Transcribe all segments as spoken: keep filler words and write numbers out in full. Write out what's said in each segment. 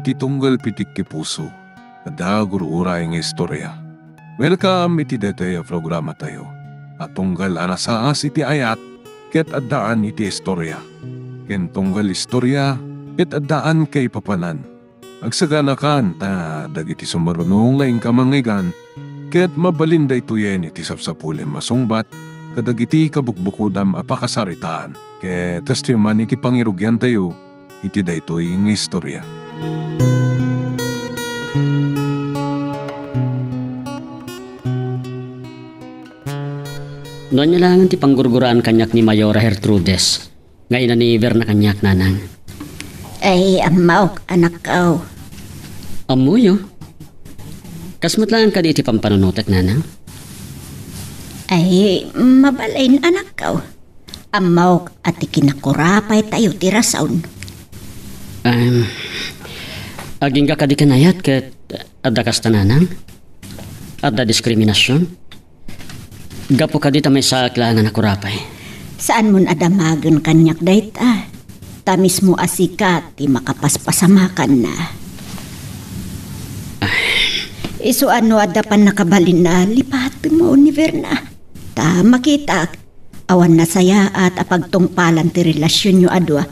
Ti tunggal pitik ti puso, adda gur-uray nga istorya. Welcome iti daytoy a programatayo a tunggal a nasaas iti ayat ket addaan iti istorya, ken tunggal istorya ket addaan kaipapanan. Agsaganakan ta dagiti sumaruno nga inka mangngeggan ket mabalin daytoyen iti sapsapulem a sungbat kadagiti kabukbukodam a pakasaritaan. Ket kastoy man iti pangirugiantayo iti daytoy nga istorya. No ania laengen ti panggurguraan kaniak ni Mayora Gertrudes, nga ina ni Verna kaniak, nanang. Ay, ammok, anakko. Ammoyo? Kas met laeng kadi iti pampanunotek, nanang? Ay, mabalin, anakko. Ammok a ti kinakurapay tayo ti rason. Em, agingga kadi ken ayat ket adda kasta, nanang? Adda diskriminasion? Gapu kadi ta maysaak laeng a nakurapay. Saanmon a damagen kaniak dayta. Ta mismo a sika ti makapaspasamakanna. Isu a no adda pannakabalinna, lipatenmo ni Verna. Ta makitak, awan nasayaat a pagtungpalan ti relasionyo a dua.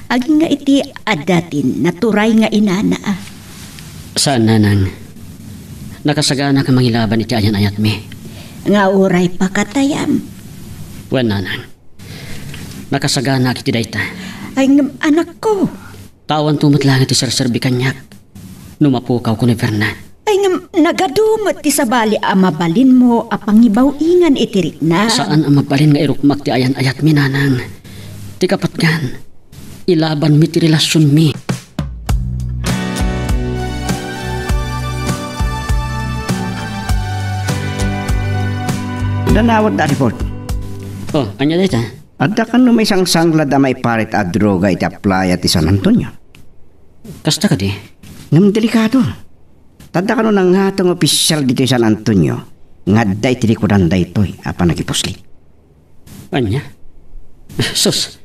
Agingga iti adda ti naturay nga inana. Saan, nanang. Nakasagana nga mangilaban iti ayan-ayatmi. Nga uray pakatayam. Wen, nanang. Nakasaganaak iti dayta. Ay, ngem, anakko. Ta awanto met laeng ti serserbi kaniak no mapukawko ni Verna. Ay, ngem, nagadu met ti sabali a mabalinmo a pangibaw-ingan iti rikna. Saan a mabalin nga irukmak ti ayan-ayatmi, nanang. Ti kapatgan, ilabanmi ti relasionmi. Danawat da report. Oh, ania dayta? Adda kano maisangsanglad a maiparit a droga iti playa ti San Antonio? Kasta kadi? Ngem delikado. Ta adda kano nangngato nga opisyal ditoy San Antonio nga adda iti likudan daytoy a panagipuslit. Ania? Sus,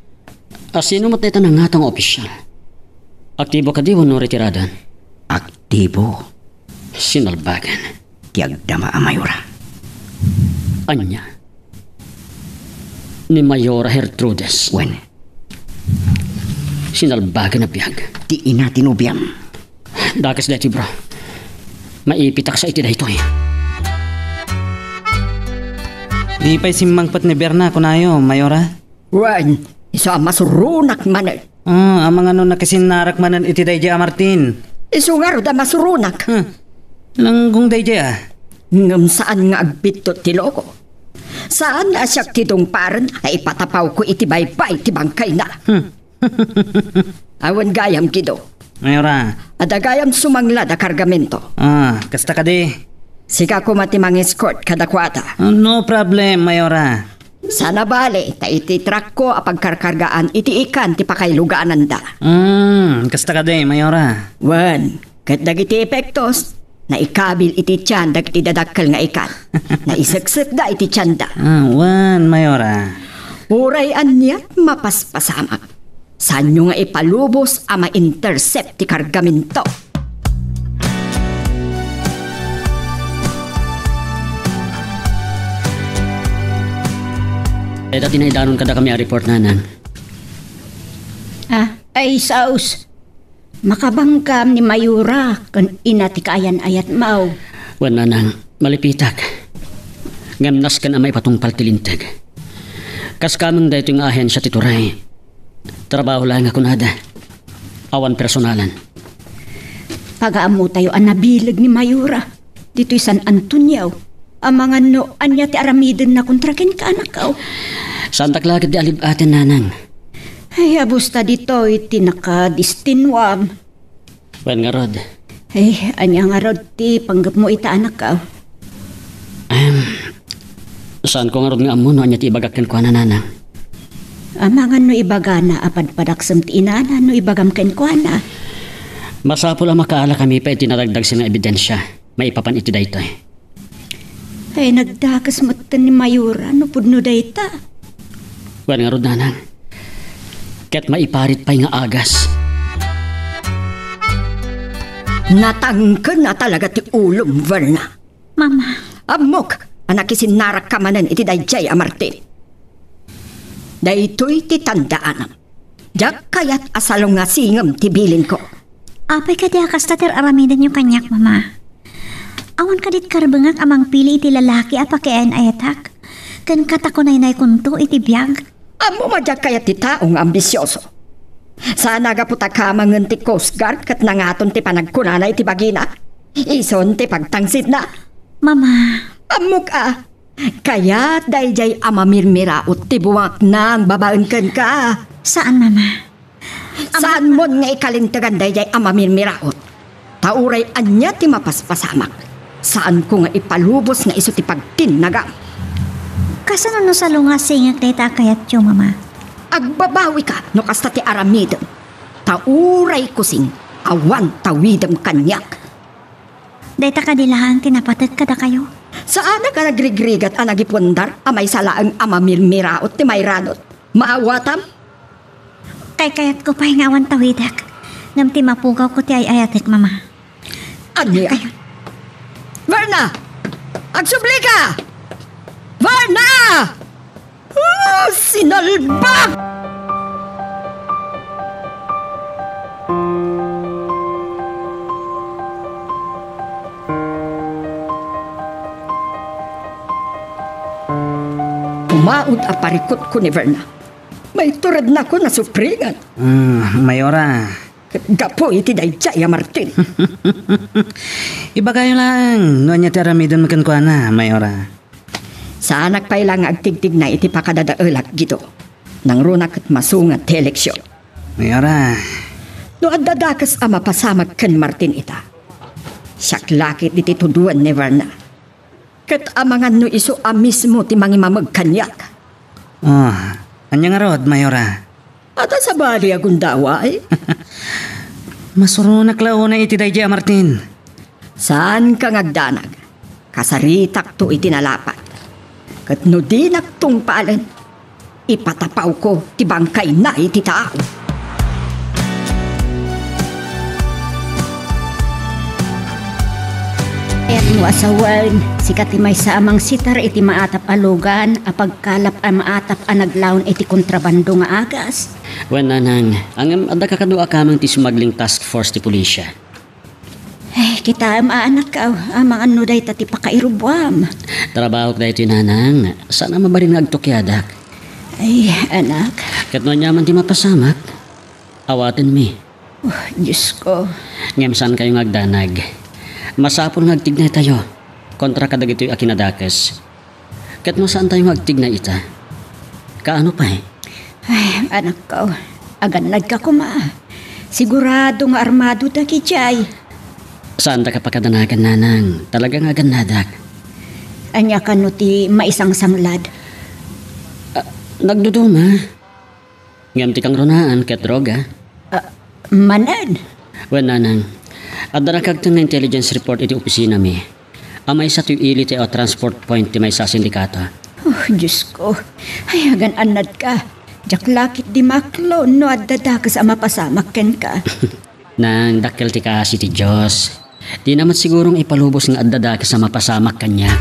a sino met dayta nangngato nga opisyal? Aktibo kadi wenno retiradan? Aktibo. Sinalbagan. Ti agdama a Mayora. Ania? Ni Mayora Gertrudes? Wen. Sinalbagan a biag. Ti ina ti nobiam. Dakes daytoy, bro. Maipitaksa iti daytoy. Di pay simmangpet ni Berna, kunayo, Mayora? Wen, isu a masuronak manen. Ah, amangan no nakisinnarak manen iti daydiay a Martin. Isu ngarud a masuronak. Huh. Langgong daydiay, ah. Ngem saan nga agbittot ti loko. Saan a siak ti dungparen a ipatapawko iti baybay ti bangkayna. Hmm. Awan gayam, Guido. Mayora. Adda gayam sumanglad a kargamento. Ah, kasta kadi. Sika koma ti mang-escort kadakuada. Ah, no problem, Mayora. Saan a bale, ta iti truckko a pagkarkargaan iti ikan ti pakailugananda. Hmm, kasta kadi, Mayora. Wen, ket dagiti epektos, naikabil iti tian dagiti dadakkel nga ikan. Naiseksekda iti tianda. Ah, wen, Mayora. Uray ania, mapaspasamak. Saanyo nga ipalubos a ma-intercept ti kargamento. Dayta ti naidanon kadakami a report, nanang. Ah, ay, saos. Makabangkam ni Mayora ken ina ti kaayan-ayatmo. Wen, nanang, malipitak. Ngem nasken a maipatungpal ti linteg. Kas kameng daytoy nga ahensia ti turay. Trabaho laeng a kunada. Awan personalan. Pagaammotayo a nabileg ni Mayora ditoy San Antonio. Amangan no ania ti aramidenna kontra kenka, anakko. Saantak la ketdi a lib-aten, nanang. Ay, abusta ditoy ti nakadestinuam. Wen ngarud. Ay, ania ngarud ti panggepmo ita, anakko? Em, saanko ngarud nga ammo no ania ti ibagak kenkuana, nanang. Amangan no ibagana a padpadaksem ti inana no ibagam kenkuana. Masapul a makaalakami pay iti nadagdagsen nga ebidensia maipapan iti daytoy. Ay, nagdakes metten ni Mayora no pudno dayta. Wen ngarud, nanang. Ket maiparit pay nga agas. Natangken a talaga ti ulom, Verna. Mama. Ammok a nakisinnarakka manen iti daydiay a Martin. Daytoy ti tandaanam. Diak kayat a salungasingem ti bilinko. Apay kadi a kasta ti ar-aramidenyo kaniak, Mama? Awan kadi ti karbengak a mangpili iti lalaki a pakiayan-ayatak? Ken katakunaynaykonto iti biag? Ammom a diak kayat ti tao nga ambisioso. Saan a gapu ta kamangen ti Coast Guard ket nangaton ti panagkunana iti bagina. Ison ti pagtangsitna. Mama. Ammok a, kayat daydiay a mamirmiraot ti buaknang babaen kenka. Saan, Mama. Saanmon nga ikalintegan daydiay a mamirmiraot. Ta uray ania ti mapaspasamak, saanko nga ipalubos nga isu ti pagtinnagam. Kasano no salungasingek dayta a kayatyo, Mama? Agbabawika no kasta ti aramidem. Ta uray kusing, awan tawidem kaniak. Dayta kadi laeng ti napatek kadakayo? Saanak a nagrigrigat a nagipuandar a maysa laeng a mamirmiraot ti mairanod. Maawatam? Kaykayatko pay nga awan tawidek, ngem ti mapugawko ti ay-ayatek, Mama. Ania? Verna! Agsublika! Verna! Ah, sinalbag! Pumaod a parikutko ni Verna. Maiturednakon a supringan. Ah, Mayora. Ket gapu iti daydiay a Martin. Ibagayo laeng no ania ti aramidem kenkuana, Mayora. Saanak pay la nga agtigtigna iti pakadadaelak, Guido. Nangruna ket masunga ti eleksion. Mayora. No adda dakes a mapasamak ken Martin ita, siak la ket iti tudoen ni Verna. Ket amangan no isu a mismo ti mangimameg kaniak. Ah, ania ngarud, Mayora? Adda sabali a gundaway? Masuronak la unay iti daydiay a Martin. Saanka nga agdanag. Kasaritakto iti nalapad. Ket no dinak tungpalen, ipatapawko ti bangkayna iti taaw. Ket no asawen, sika ti maysa a mangsitar iti maatap a lugan a pagkalap a maatap a naglaon iti kontrabando nga agas. Wen, nanang, ngem adda kakadua kameng ti smuggling task force ti pulisya. Ay, kitaem a, anakko, amangan no dayta ti pakairubuam. Trabahok daytoy, nanang. Saan a mabalin nga agtukiadak. Ay, anak. Ket no aniaman ti mapasamak, awatenmi. Oh, Diosko. Ngem saankayo nga agdanag. Masapul nga agtignaytayo kontra kadagitoy a kinadakes. Ket no saantayo nga agtignay ita, kaano pay? Ay, anakko, agannadka koma. Sigurado nga armado dagiti ay. Saandaka pakadanagan, nanang. Talaga nga agannadak. Ania kano ti maisangsanglad? Ah, nagduduma. Ngem ti kangrunaan ket droga. Ah, manen? Wen, nanang, adda nakagten nga intelligence report iti opisinami a maysa ti ili ti, ah, transport point ti maysa a sindikato. Oh, Diosko. Ay, agan-annadka. Diak la ketdi maklon no adda dakes a mapasamak kenka. Nang, dakkel ti kaasi ti Dios. Dina met sigurong ipalubos nga adda dakes a mapasamak kaniak.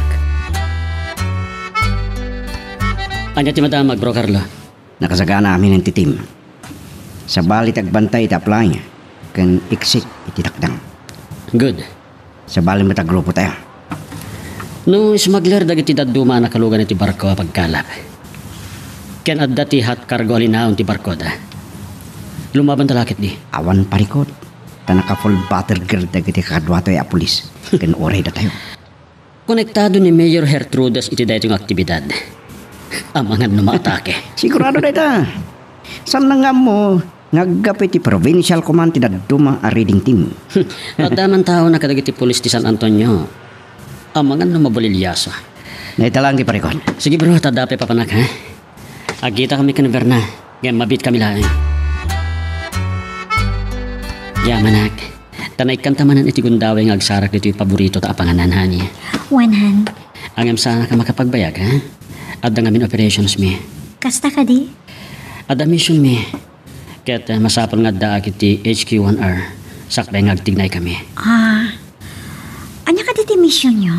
Ania ti madamag, Bro Carlo? Nakasagana amin ti team. Sabali ti agbantay iti apply ken exit iti takdang. Good. Sabali met a grupo tayo. No smuggler dagiti dadduma a nakalugan iti barko a pagkalap, ken adda ti hot cargo a linaon ti barkoda, lumabanta la ketdi. Awan parikut, ta naka-full battle gear dagiti kakaduatoy a pulis ken uray datayo. Konektado ni Mayor Gertrudes iti daytoy nga aktibidad. Amangan no maatake. Sigurado dayta. Saan nga ammo nga aggapu iti Provincial Command ti dadduma a raiding team. Adda man taona kadagiti pulis ti San Antonio. Amangan no mabolilyaso. Naitalang ti parikut. Sige, bro, ta adda pay papanak, ha? Agkitakami ken Verna, ngem mabiitkami laeng. Yamanak. Ta naikkanta manen iti gundaway nga agsarak ditoy paborito ta a panganan, honey. Wen, han. Ngem saanak a makapagbayag, ha? Adda ngamin operations mi. Kasta kadi? Adda mission mi. Ket, eh, masapul nga addaak iti H Q one R. Sakbay nga agtignaykami. Ah, ania kadi ti missionyo?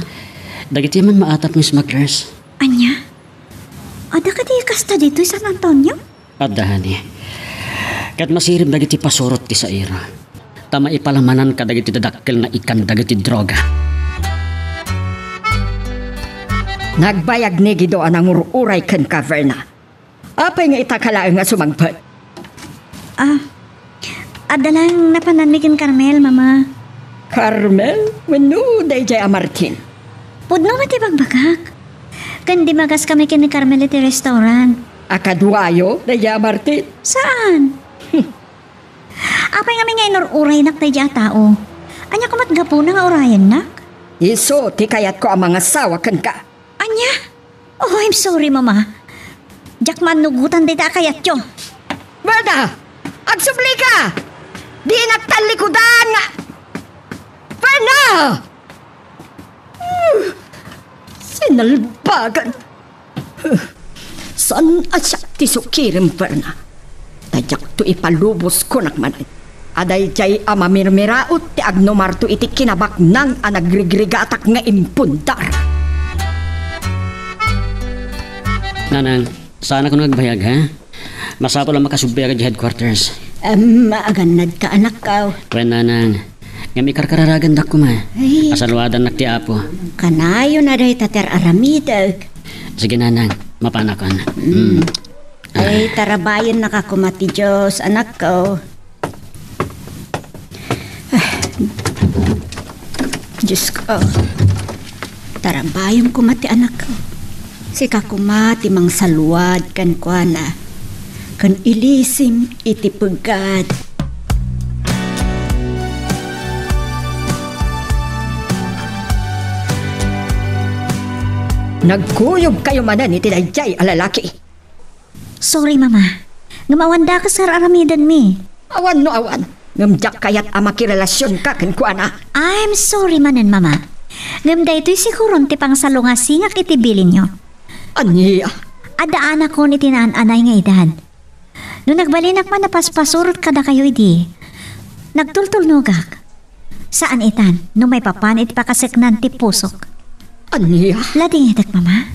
Dagiti man maatap nga smugglers. Ania? Adda kadi kasta ditoy San Antonio? Adda, honey. Ket masirib dagiti pasurot ti saira. Ta maipalamanan kadagiti dadakkel nga ikan dagiti droga. Nagbayag ni Guido a nangur-uray kenka, Verna. Apay nga ita ka laeng nga sumangpet? Ah, adda lang napananmi ken Carmel, Mama. Carmel? Wenno daydiay a Martin? Pudno met ti bagbagak. Ken dimmagaskami ken ni Carmel iti restaurant. A kaduayo daydiay a Martin? Saan? Apay ngamin nga inur-uraynak daydiay a tao? Ania koma ti gapuna nga urayennak? Isu ti kayatko a mangasawa kenka. Ania? Oh, I'm sorry, Mama. Diak maannugotan dayta a kayatyo. Verna! Agsublika! Dinak tallikudan nga... Verna! Hmm, sinalbagan. Saan a siak ti sukirem, Verna? Ta diakto ipalubos, kunak manen. A daydiay a mamirmiraut ti agnumarto iti kinabaknang a nagrigrigatak nga impundar. Nanang, saanak nga agbayag, ha? Masapul a makasubbiak idiay headquarters. Em, agannadka, anakko. Wen, Nanang, ngem ikarkararagandak koma. Ay. Asaluadannak ti Apo. Kanayon a dayta ti ar-aramidek. Sige, Nanang, mapanakon. Mm. Mm. Ay, tarabayennaka koma ti Dios, anakko. Ah, Diosko, tarabayem koma ti anakko. Sika koma ti mangsaluad kenkuana, ken ilisim iti peggad. Nagkuyogkayo manen iti daydiay a lalaki. Sorry, Mama. Ngem awan dakes nga ar-aramidenmi. Awan no awan, ngem diak kayat a makirelasionka kenkuana. I'm sorry manen, Mama. Ngem daytoy siguron ti pangsalungasingak iti bilinyo. Ania? Adda anakon iti naan-anay nga edad. No nagbalinak man a paspasurot kadakayo idi, nagtultulnogak. Saan itan no maipapan iti pakaseknan ti pusok. Ania? Ladingitek, Mama.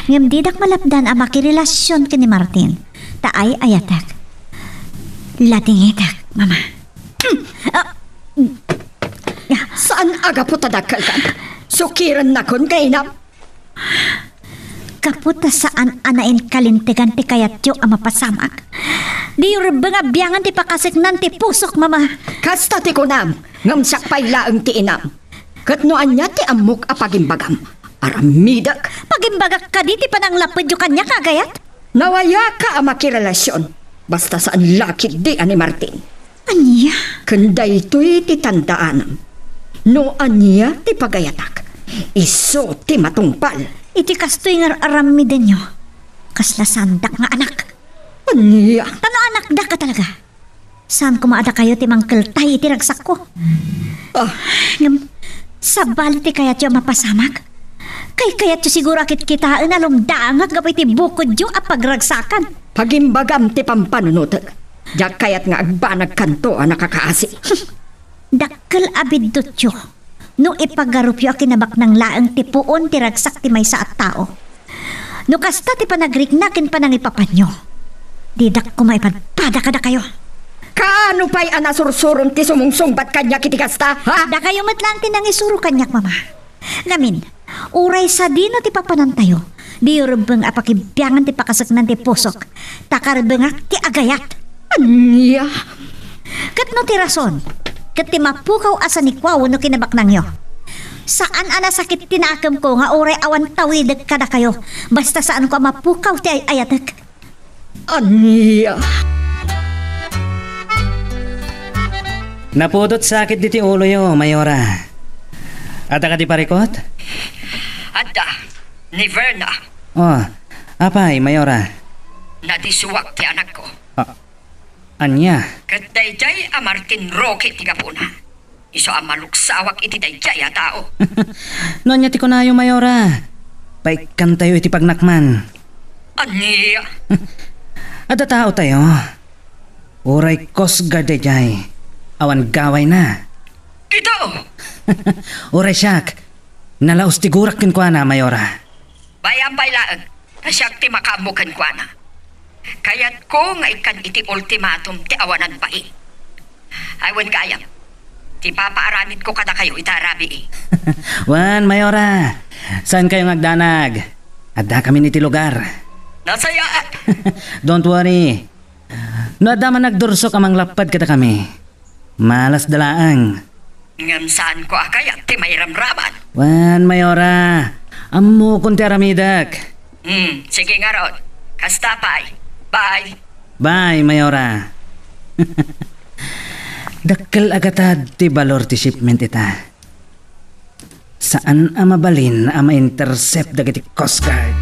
Ngem didak malapdan a makirelasion ken ni Martin, ta ay-ayatek. Ladingitek, Mama. Ah! Saan a gapu ta dakkelkan? Sukirennakon nga inam? Gapu ta saan a nainkalintegan ti kayatyo a mapasamak, diyo rebbeng a biangen ti pakaseknan ti pusok, Mama. Kasta ti kunam, ngem siak pay laeng ti inam. Ket no ania ti ammok a pagimbagam, aramidek. Pagimbagak kadi ti pananglapedyo kaniak, agayat? Nawayaka a makirelasion, basta saan la ketdi a ni Martin. Ania? Ken daytoy ti tandaanam. No ania ti pagayatak, isu ti matungpal. Iti kastoy nga ar-aramidenyo, kasla saandak nga anak. Ania? Ta no anakdak a talaga, saan koma a dakayo ti mangkeltay iti ragsakko. Ah. Ngem, sabali ti kayatyo a mapasamak? Kaykayatyo siguro a kitkitaen a lumdangak gapu iti bukodyo a pagragsakan. Pagimbagam ti pampanunotek. Diak kayat nga agbanagkanto a nakakaasi. Dakkel a biddutyo no ipagarupyo a kinabaknang laeng ti puon ti ragsak ti maysa a tao. No kasta ti panagrikna ken panangipapanyo, didak koma ipadpada kadakayo. Kaano pay a nasursurom ti sumungsungbat kaniak iti kasta, ha? Dakayo met laeng ti nangisuro kaniak, Mama. Ngamin, uray sadino ti papanantayo, diyo rebbeng a pakibiangan ti pakaseknan ti pusok, ta karebbengak ti agayat. Ania? Ket no ti rason, ket ti mapukaw a sanikuaw no kinabaknangyo, saan a nasakit ti nakemko nga uray awan tawidek kadakayo, basta saanko a mapukaw ti ay-ayatek. Ania? Napudot sakit diti uloyo, Mayora. Adda kadi parikot? Adda, ni Verna. Oh, apay, Mayora? Nadisuak ti anakko. Ah, ania? Ket daydiay a Martin Roque ti gapuna. Isu a maluksawak iti daydiay a tao. No ania ti kunayo, Mayora? Paikkantayo iti pagnakman. Ania? Adda taotayo. Uray Coast Guard daydiay. awan gawayna. Ito! Uray siak, nalaus ti gurak kenkuana, Mayora. Bayam pay laeng, ta siak ti makaammo kenkuana. Kayatko nga ikkan iti ultimatum ti awanan bai. Ay, wen gayam, ti papaaramidko kadakayo ita a rabii. Wen, Mayora, saankayo nga agdanag. Addakamin iti lugar. Nasayaat! Don't worry. No adda man nagdursok a manglapped kadakami, malasda laeng. Ngem saanko a kayat ti mairamraman. Wen, Mayora, ammokon ti aramidek. Hmm, sige ngarud. Kasta pay. Bye. Bye, Mayora. Dakkel a gatad ti balor ti shipment ita. Saan a mabalin a ma-intercept dagiti Coast Guard.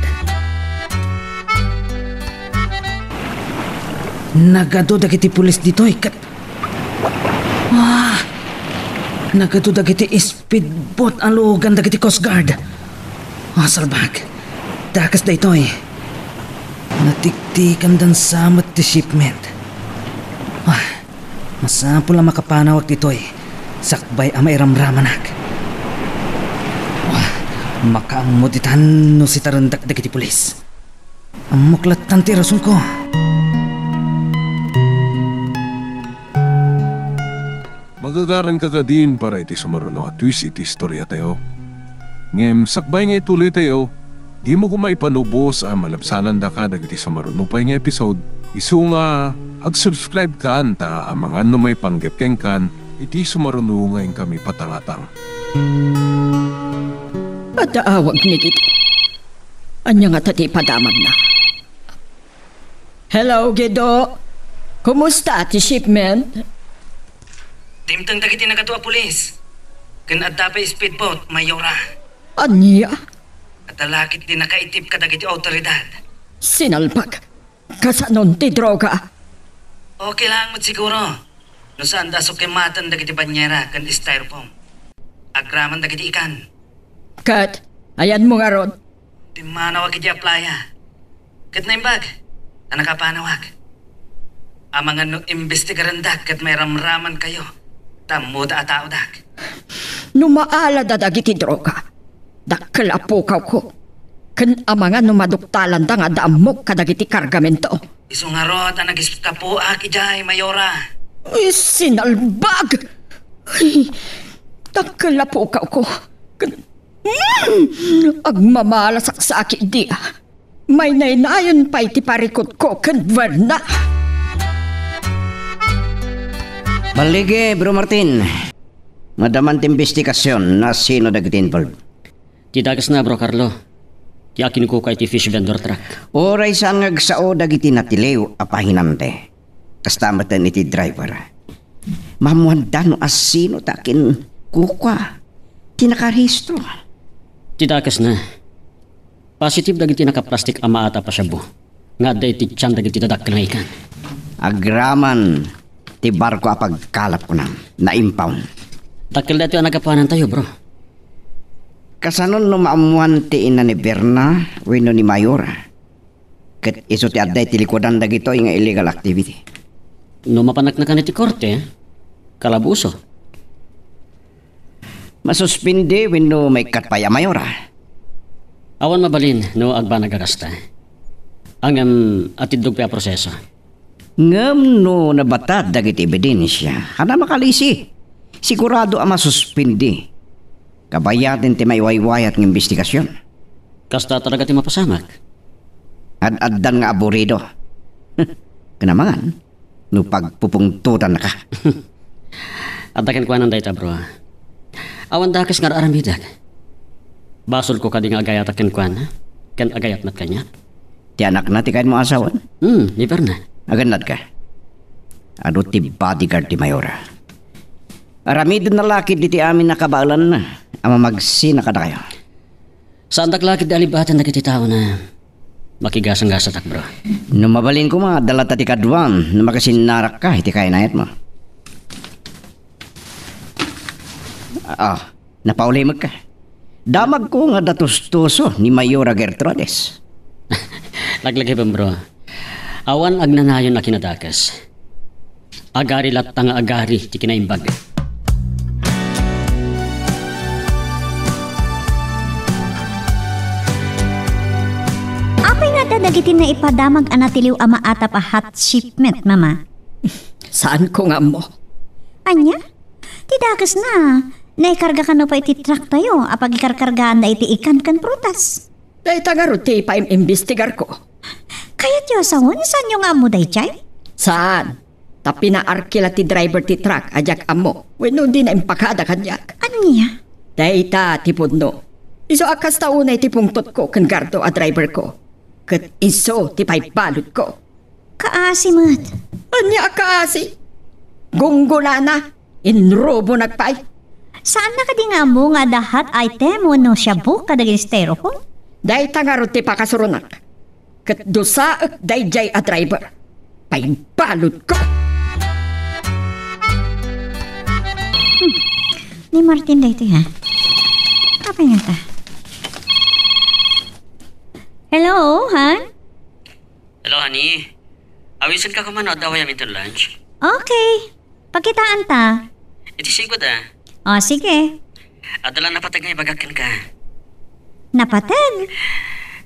Nagadu dagiti pulis ditoy ket, ah, nagadu dagiti speedboat a lugan dagiti Coast Guard. Ah, salbag. Dakes daytoy. Natiktikandan sa met ti shipment. Ah, masapul a makapanawak ditoy sakbay a mairamramanak. Ah, makaammo ditan no sitarendak dagiti pulis. Ammok lattan ti rasonko. Magagaranka kadin para iti sumaruno a twist iti istoriatayo. Ngem sakbay nga ituloytayo, dimo koma ipanubos a malabsanandaka dagiti sumaruno pay nga episode, isu nga ag-subscribe kan ta amangan no maipanggep kenkan iti sumaruno nga inkami patangatang. Adda awag ni Guido. Ania ngata ti ipadamagna? Hello, Guido. Kumusta ti shipment? Dimteng dagiti nagadu a pulis. Ken adda pay speedboat, Mayora. Ania? Adda la ketdi nakaitib kadagiti awtoridad. Sinalbag. Kasanon ti droga? Okay lang met siguro. No saanda a sukimaten dagiti banyera ken styrofoam. Agraman dagiti ikan. Ket, ayanmo ngarud? Pimmanawak idiay playa. Ket naimbag a nakapanawak. Amangan no imbestigarendak ket mairamramankayo ta ammoda a taodak. No maalada dagiti droga, dakkel a pukawko. Ken amangan no maduktalanda nga adda ammok kadagiti kargamento. Isu ngarud a nagiskapoak idiay, Mayora. Ay, sinalbag! Ay, dakkel a pukawko. Ken, mm, agmamalasaksakit dia. Mainaynayon pay ti parikutko ken Verna. Balligi, Bro Martin. Madama ti imbestigasion no sino dagiti involved. Ti dakesna, Bro Carlo. Ti akinkuka iti fish vendor truck. Uray saan nga agsao dagiti natiliw a pahinante. Kasta met iti driver. Maammoanda no asino ti akinkuka ti nakarehistro. Ti dakesna, positive dagiti nakaplastik a maatap a shabu nga adda iti tian dagiti dadakkel nga ikan. Agraman ti barko a pagkalap kunam, na-impound. Dakkel daytoy a nagapuanantayo, bro. Kasanon no maammoan ti ina ni Berna wenno ni Mayora? Ket isu ti adda iti likudan dagitoy nga illegal activity. No mapaneknekan iti korte, kalabuso. Masuspindi wenno maikkat pay a Mayora? Awan mabalin no agbanag a kasta. Ngem atiddog pay a proseso. Ngem no nabatad dagiti ebidensia, haanna makalisi. Sigurado a masuspindi. Kabayaten ti maiwaywayat nga imbestigasion. Kasta talaga ti mapasamak. Ad-addan nga aburido. Ken amangan no pagpupungtotannaka. Adda kenkuana dayta, bro. Awan dakes nga ar-aramidek. Basolko kadi nga agayatak kenkuana, ken agayat met kaniak. Ti anakna ti kayatmo a asawen? Hmm, ni Berna. Agannadka. Adu ti bodyguard ti Mayora. Aramidenna la ketdi ti amin a kabaelanna a mamagsina kadakayo. Saandak la ketdi a libaten dagiti tao na makigasanggasatak, bro. No mabalin koma, adda latta ti kaduam no makasinnarakka iti kainayatmo. Ah, napaulimekka. Damagko nga adda tustuso ni Mayora Gertrudes. Laglagipen, bro. Awan agnanayon a kinadakes. Agari latta nga agari ti kinaimbag. Apay nga adda dagiti naipadamag a natiliw a maatap a hot shipment, Mama? Saanko nga ammo. Ania? Ti dakesna, naikarga kano pay iti trucktayo a pagikarkargaanda iti ikan ken prutas. Dayta ngarud ti paim-imbestigarko. Kayatyo a sawen, saanyo nga ammo daydiay? Saan? Ta pinaarkila ti driver ti truck a diak ammo wenno dina impakada kaniak. Ania? Dayta ti pudno. Isu a kasta unay ti pungtotko ken Gardo a driverko. Ket isu ti paibaludko. Kaasi met. Ania a kaasi? Gunggolana, inrubonak pay. Saanna kadi nga ammo nga adda hot item wenno shabu kadagiti styrofoam? Dayta ngarud ti pakasuronak. Ket dusaek daydiay a driver. Paibaludko. Hmm. Ni Martin daytoy, ha? Apay ngata? Hello, han? Hello, honey. Awisenka koma no adda awayaminton lunch? Okay. Pagkitaanta. Iti singko ta. O, sige. Adda la napateg nga ibagak kenka. Napateg?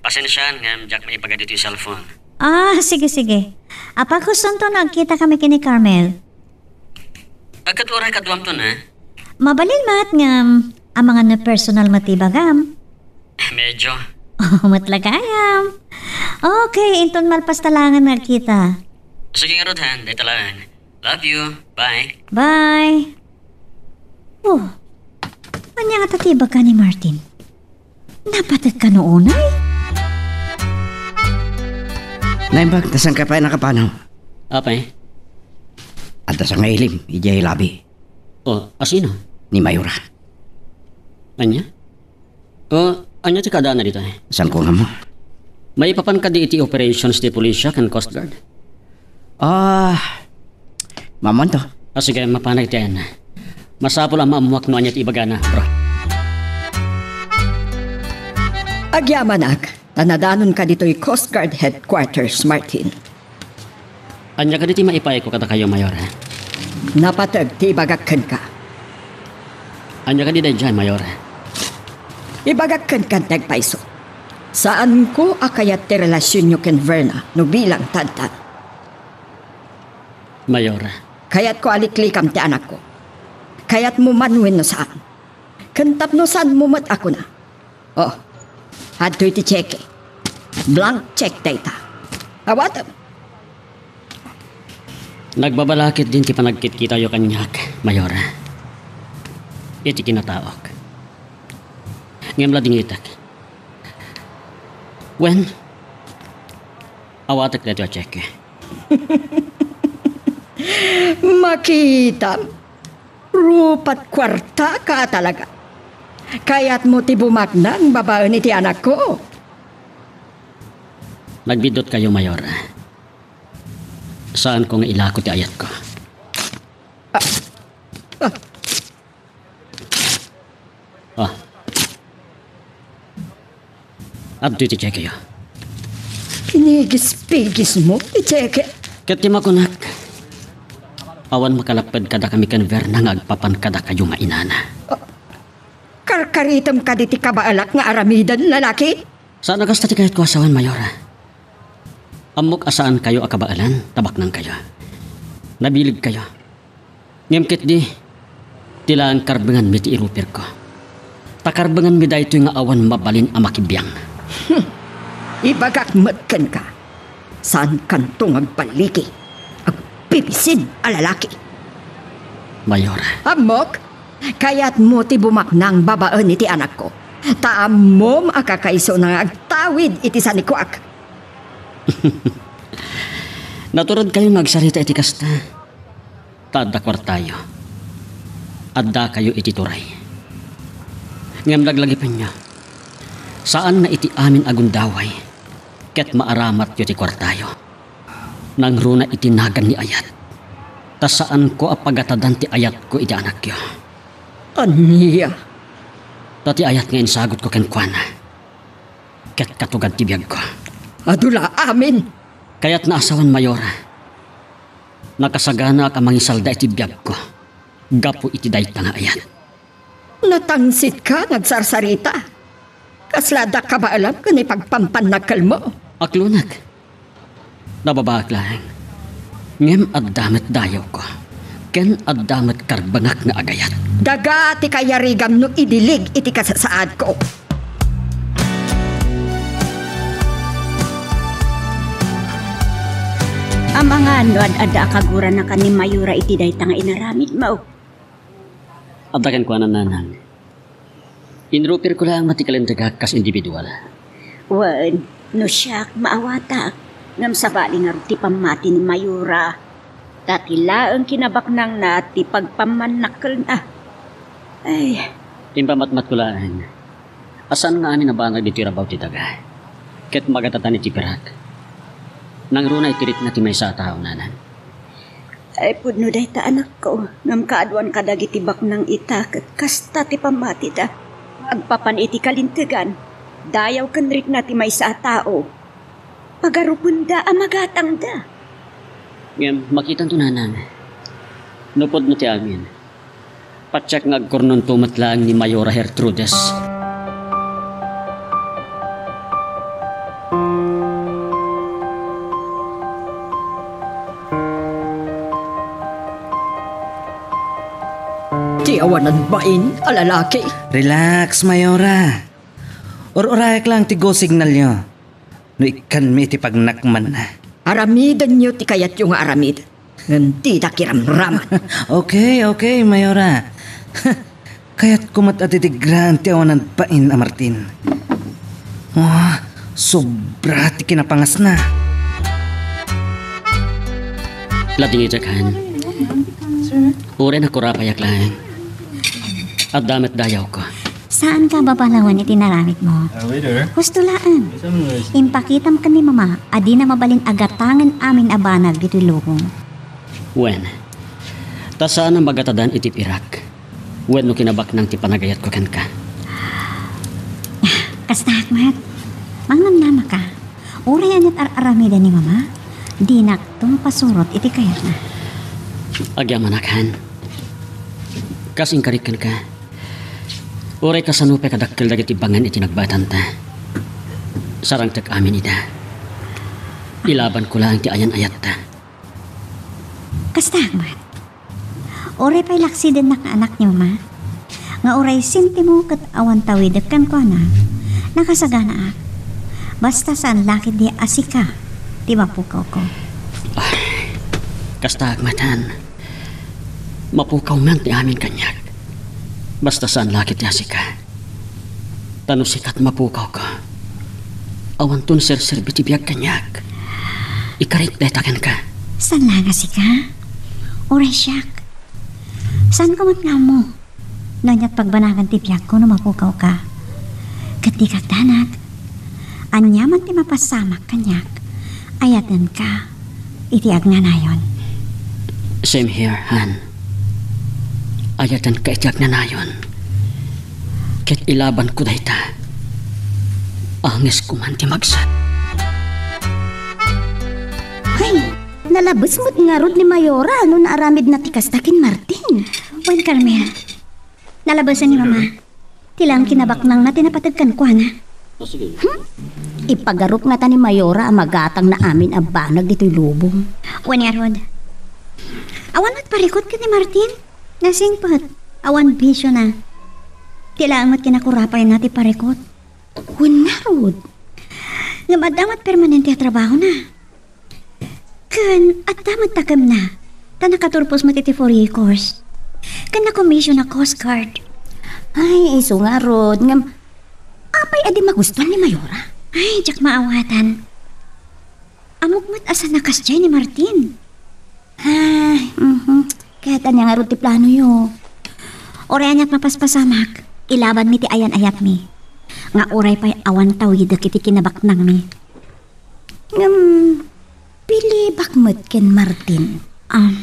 Pasensiaan ngem diak maibaga ditoy cellphone. Ah, sige, sige. Apay, kustonto no agkitakami ken ni Carmel? Agkadua uray kaduamton, eh. Mabalin met ngem, amangan no personal met ti ibagam? Medyo. O, met la gayam. Okay, inton malpas ta laengen nga agkita. Sige ngarud, han, dayta laeng. Love you. Bye. Bye. Oh, ania ngata ti ibaga ni Martin? Napateg kano unay? Naimbag, ta saanka pay nakapanaw? Apay? Adda sangailim idiay lobby. O, asino? Ni Mayora. Ania? O, ania ti kaadaanna ditoy? Saanko nga ammo. Maipapan kadi iti operations ti pulisya ken Coast Guard? Ah, Maammoanto. Ah, sige, mapanak iti ayanna. Masapul a maammoak no ania ti ibagana, bro. Agyamanak, ta nadanonka ditoy Coast Guard Headquarters, Martin. Ania kadi ti maipayko kadakayo, Mayor, eh? Napateg ti ibagak kenka. Ania kadi daydiay, Mayor, eh? Ibagak kenka ti agpayso. Saanko a kayat ti relasionyo ken Verna no bilang tantan. Mayor. Kayatko a liklikam ti anakko. Kayatmo man wenno saan. Ken tapno saanmo met a kuna. O, adtoy ti cheque. Blank cheque dayta. Awatem. Nagbabala ketdin ti panagkitkitayo kaniak, Mayor. Iti kinataok. Ngem la dingitek. Wen, awatek daytoy a cheque. Makitam, rupat kuartaka talaga. Kayatmo ti bumaknang babaen iti anakko? Nagbiddutkayo, Mayor. Saanko nga ilako ti ayatko. Ah. Ah. Adtoy ti chequeyo. Pinigispigismo ti cheque? Ket ti makunak, awan makalapped kadakami ken Verna nga agpapan kadakayo nga inana. Ah, karkaritem kadi ti kabaelak nga aramiden, lalaki? Saan a kasta ti kayatko a sawen, Mayor. Ammok a saankayo a kabaelan, ta baknangkayo. Nabilegkayo. Ngem ketdi, ti laeng karbenganmi ti irupirko. Ta karbenganmi daytoy nga awan mabalin a makibiang. Hmm. Ibagak met kenka, saankanto nga agballigi, agbibisin a lalaki. Mayor. Ammok, kayatmo ti bumaknang babaen iti anakko. Ta ammom a kakaysona nga agtawid iti sanikuak. Naturedkayo nga agsarita iti kasta. Ta adda kuartayo. Addakayo iti turay. Ngem laglagipenyo, saan nga iti amin a gundaway ket maaramatyo ti kuartayo. Nangruna iti nagan ni ayat. Ta saanko a pagatadan ti ayatko iti anakyo. Ania? Ta ti ayat nga insagutko kenkuana ket katugad ti biagko. Adu la amin! Kayatna a sawen, Mayor. Nakasaganaak a mangisalda iti biagko gapu iti dayta nga ayat. Natangsitka nga agsarsarita. Kasla adda kabaelam ken ipagpampannakkelmo. Aklonek. Nababaak laeng. Ngem adda met dayawko. Ken adda met karbengak nga agayat. Daga ti kayarigam no idilig iti kasasaadko. Amangan no ad-adda a kaguranakan ni Mayora iti dayta nga inaramidmo. Adda kenkuana, nanang. Inrupirko laeng met ti kalintegak kas individual. Wen, no siak, maawatak. Ngem sabali ngarud ti pammati ni Mayora. Ta ti laeng kinabaknangna ti pagpammannakkelna. Ay. Impamatmatko laeng a saan nga amin a banag ditoy rabaw ti daga. Ket magatadan iti pirak. Nangruna iti rikna ti maysa a tao, nanang. Ay, pudno dayta, anakko, ngem kaaduan kadagiti baknang ita ket kasta ti pammatida. Agpapan iti kalintegan, dayaw ken rikna ti maysa a tao. Pagarupenda a magatangda. Ngem makitanto, nanang, no pudno ti amin. Patiek nga agkurnonto met laeng ni Mayora Gertrudes. Ti awanan bain a lalaki. Relax, Mayora. Ur-urayak lang ti go signalyo. No ikkanmi iti pagnakmanna. Aramidenyo ti kayatyo nga aramiden, ngem dida kiramraman. Okay, okay, Mayora. Kayatko met a didigraan ti awanan bain a Martin. Ah, sobra ti kinapangasna. Ladingit, Jack, han. Uray nakurapayak laeng. Adda met dayawko. Saanka a babalawen iti inaramidmo. Ah, waiter. Husto laeng. Impakitam ken ni Mama a dina mabalin a gatangen amin a banag ditoy lubong. Wen, ta saan a magatadan iti pirak wenno kinabaknang ti panagayatko kenka. Kastaak met. Mangnamnamaka. Uray ania't ar-aramiden ni Mama, dinakto mapasurot iti kayatna. Agyamanak, han. Kas inkarik kenka, uray kasano pay kadakkel dagiti bangen iti nagbaetanta, sarangtek amin ida. Ilabanko laeng ti ayan-ayatta. Kastaak met. Uray pay laksidennak nga anak ni Mama, nga uray sentimo ket awan tawidek kenkuana, nakasaganaak. Basta saan la ketdi a sika ti mapukawko. Ay, kastaak met, han. Mapukawman ti amin kaniak. Basta saan la ketdi a sika. Ta no sika ti mapukawko, awanto a serserbi ti biag kaniak. Ikarik dayta kenka. Saan la nga sika? Uray siak. Saanko met nga ammo no ania't pagbanagan ti biagko no mapukawka. Ket dika agdanag. Aniaman ti mapasamak kaniak, ayatenka iti agnanayon. Same here, han. Ayatenka iti agnanayon. Ket ilabanko dayta. Angesko man ti magsat. Ay, nalabes met ngarud ni Mayora no naaramidna ti kasta ken Martin. Wen, Carmel. Nalabesen ni Mama. Ti laeng kinabaknangna ti napateg kenkuana. Hmm? Ipagarup ngata ni Mayora a magatangna amin a banag ditoy lubong. Wen ngarud, awan met parikut ken ni Martin. Nasingpet, awan bisiona. Ti laeng met kinakurapayna ti parikut. Wen ngarud. Ngem adda met permanente a trabahona. Ken adda met takemna, ta nakaturpos met iti Fourier course. Ken nakomision a Coast Guard. Ay, isu ngarud, ngem apay a di magustuan ni Mayora? Ay, diak maawatan. Ammok met a saan a kasdiay ni Martin. Ay, mhm. Ket ania ngarud ti planoyo? Uray ania't mapaspasamak, ilabanmi ti ayan-ayatmi. Nga uray pay awan tawidek iti kinabaknangmi. Ngem, pilibak met ken Martin. Um,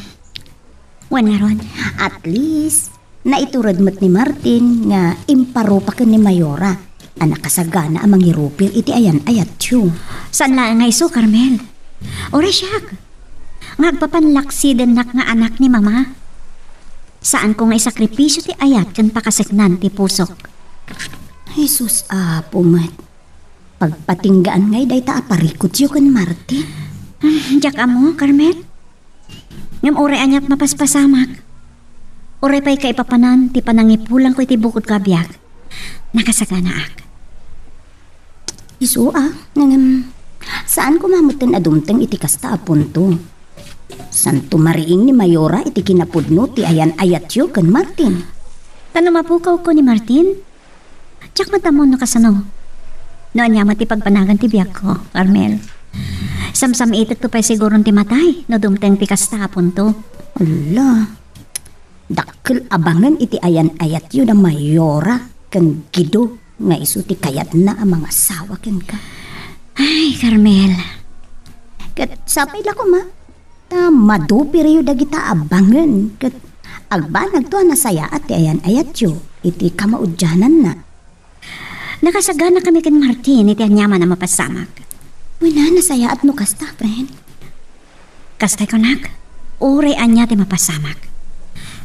wen ngarud. At least, naitured met ni Martin nga imparupa ken ni Mayora a nakasagana a mangirupir iti ayan-ayatyo. Saan laeng nga isu, Carmel. Uray siak. nga agpapanlaksidennak nga anak ni Mama. Saanko nga isakripisio ti ayat ken pakaseknan ti pusok. Jesus, Apo met. Pagpatinggaan ngay dayta a parikutyo ken Martin. Ah, diak ammo, Carmel. Ngem uray aniat mapaspasamak. Uray pay kaipapanan ti panangipulangko iti bukodko a biag. Nakasaganaak. Isu a, ngem saan koma metten a dumteng iti kasta a punto. Santo mariing ni Mayora iti kinapudno ti ayan-ayatyo ken Martin. Tano mapukawko ni Martin? Diak met ammo no kasano. No ania met ti pagbanagan ti biagko, Carmel. Samsam-itekto pay siguron ti matay no dumteng ti kasta a punto. Ala, dakkel a bangen iti ayan-ayatyo da Mayora ken Guido nga isu ti kayatna a mangasawa kenka. Ay, Carmel. Ket sapay la koma ta madupiryo dagita a bangen ket agbanagto a nasayaat ti ayan-ayatyo iti kamaudiananna. Nakasaganakami ken Martin iti aniaman a mapasamak. Wen a, nasayaat no kasta, friend. Kastay kunak, uray ania ti mapasamak.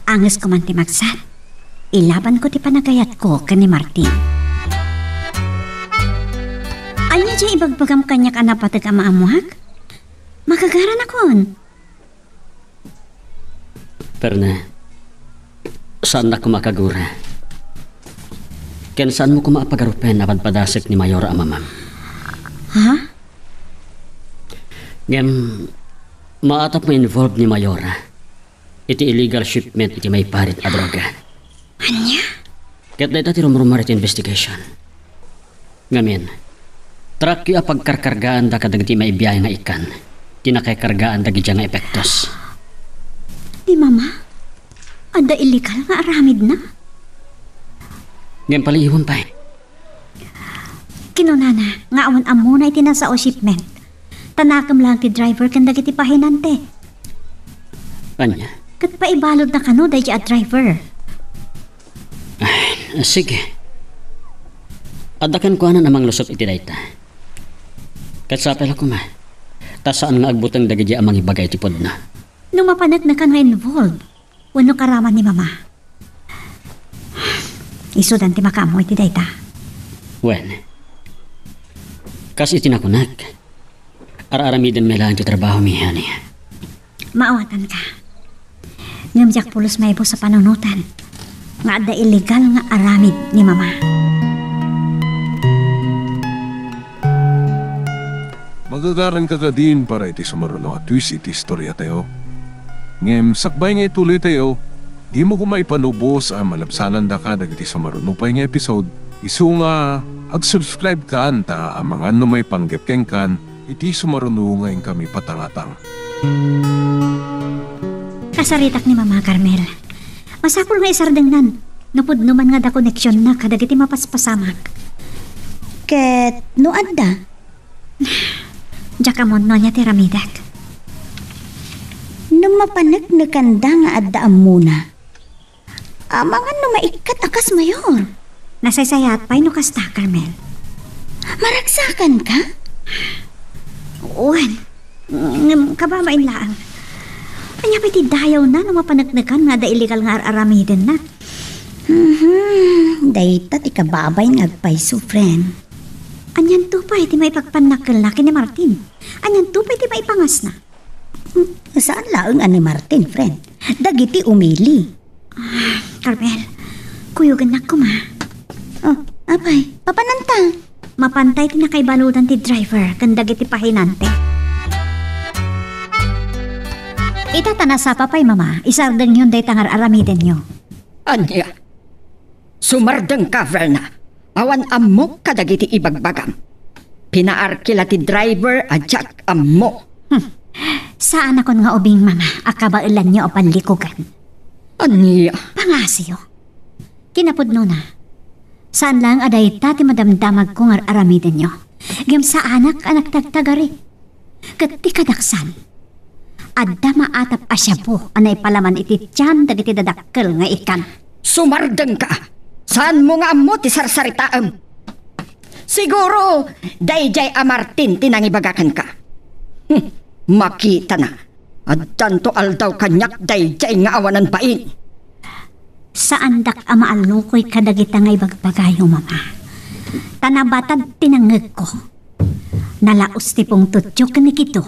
Angesko man ti magsat, ilabanko ti panagayatko ken ni Martin. Ania diay ibagbagam kaniak a napateg a maammoak? Magagaranakon. Perna, saannak koma a kagura. Ken saanmo koma a pagarupen a padpadasek ni Mayora a mamam. Ha? Ngem, maatap nga involved ni Mayora iti illegal shipment iti maiparit a droga. Ania? Ket dayta ti rumrumar iti investigation. Ngamin, trackyo a pagkarkargaanda kadagiti maibiay nga ikkan ti nakaikargaan dagidiay nga epektos. Ni Mama, adda illegal nga aramidna? Ngem paliiwem pay. Kinunana nga awan ammona iti nasao shipment. Ta nakem laeng ti driver ken dagiti pahinante. Ania? Ket paibaludna kano daydiay a driver. Ay, sige. Adda kenkuana a manglusot iti dayta. Ket sapay la koma, ta saan nga agbuteng dagidiay a mangibaga iti pudno. No mapaneknekan nga involved, wenno karaman ni Mama, isudan ti makaammo iti dayta. Wen, kas iti nakunak, ar-aramidenmi laeng ti trabahomi, honey. Maawatanka. Ngem diak pulos maibus a panunoten nga adda illegal nga aramid ni Mama. Magagaranka kadin para iti sumaruno a twist iti istoriatayo. Ngem sakbay nga ituloytayo, dimo koma ipanubos a malabsanandaka dagiti sumaruno pay nga episode, isu nga ag-subscribekan ta amangan no maipanggep kenkan iti sumaruno nga inkami patangatang. Kasaritak ni Mama, Carmel. Masapul nga isardengnan no pudno man nga adda koneksionna kadagiti mapaspasamak. Ket no adda? Diak ammo no ania ti aramidek. No mapaneknekanda nga adda ammona, amangan no maikkat a kas mayor. Nasaysayaat pay no kasta, Carmel. Maragsakanka? Wen, ngem kababain laeng. Ania pay ti dayawna no mapaneknekan nga adda illegal nga ar-aramidenna? Mhm, dayta ti kababain nga agpayso, friend. Anianto pay ti maipagpannakkelna ken ni Martin? Anianto pay ti maipangasna? Hmm, saan laeng a ni Martin, friend. Dagiti umili. Ah, Carmel, kuyogennak koma. Oh, apay, papananta? Mapantay ti nakaibaludan ti driver ken dagiti pahinante. Ita ta nasapa pay, Mama, isardengyon dayta nga ar-aramidenyo. Ania? Sumardengka, Verna. Awan ammok kadagiti ibagbagam. Pinaarki la ti driver a diak ammo. Hmm. Saanakon nga ubing, Mama, a kabaelanyo a panlikugan. Ania? Pangasiyo. Kinapudnona, saan laeng a dayta ti madamdamagko nga ar-aramidenyo. Ngem saanak a nagtagtagari. Ket ti kadaksan, adda maatap a shabu a naipalaman iti tian dagiti dadakkel nga ikkan. Sumardengka! Saanmo nga ammo ti sarsaritaem? Siguro, daydiay a Martin ti nangibaga kenka. Hmm, makitana. Addanto aldaw kaniak daydiay nga awanan bain. Saandak a maallukoy kadagita nga ibagbagayo, Mama. Ta nabatad ti nangngegko. Nalaos ti pungtotyo ken ni Guido.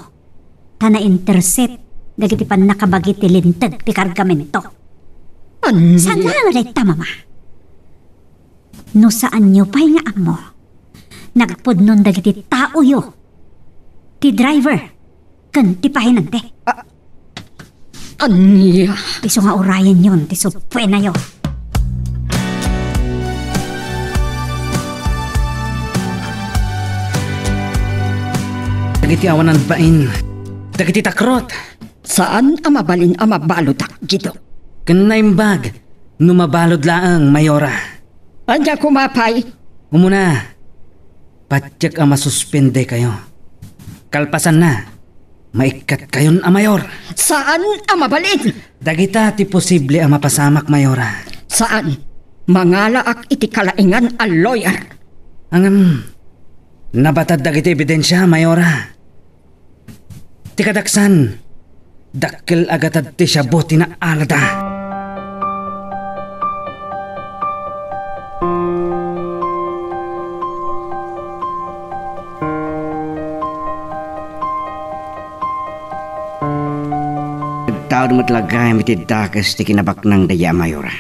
Ta na-intercept dagiti pannakabagi ti linteg ti kargamento. Ania? Saan nga dayta, Mama? No saanyo pay nga ammo, nagpudnon dagiti taoyo, ti driver, ken ti pahinante. A-, ania? Isu nga urayenyon ti supuenayo. Dagiti awanan bain, dagiti takrot. Saan a mabalin a mabaludak, Guido. Ken naimbag no mabalud laeng, Mayora. Ania koma pay? Umuna, patiek a masuspendekayo. Kalpasanna, maikkat kayon a mayor. Saan a mabalin? Dagita ti posible a mapasamak, Mayora. Saan? Mangalaak iti kalaingan a lawyer. Ngem, nabatad dagiti ebidensia, Mayora. Ti kadaksan, dakkel a gatad ti shabu ti naalada. Agtaud met la gayam iti dakes ti kinabaknang daydi a Mayora.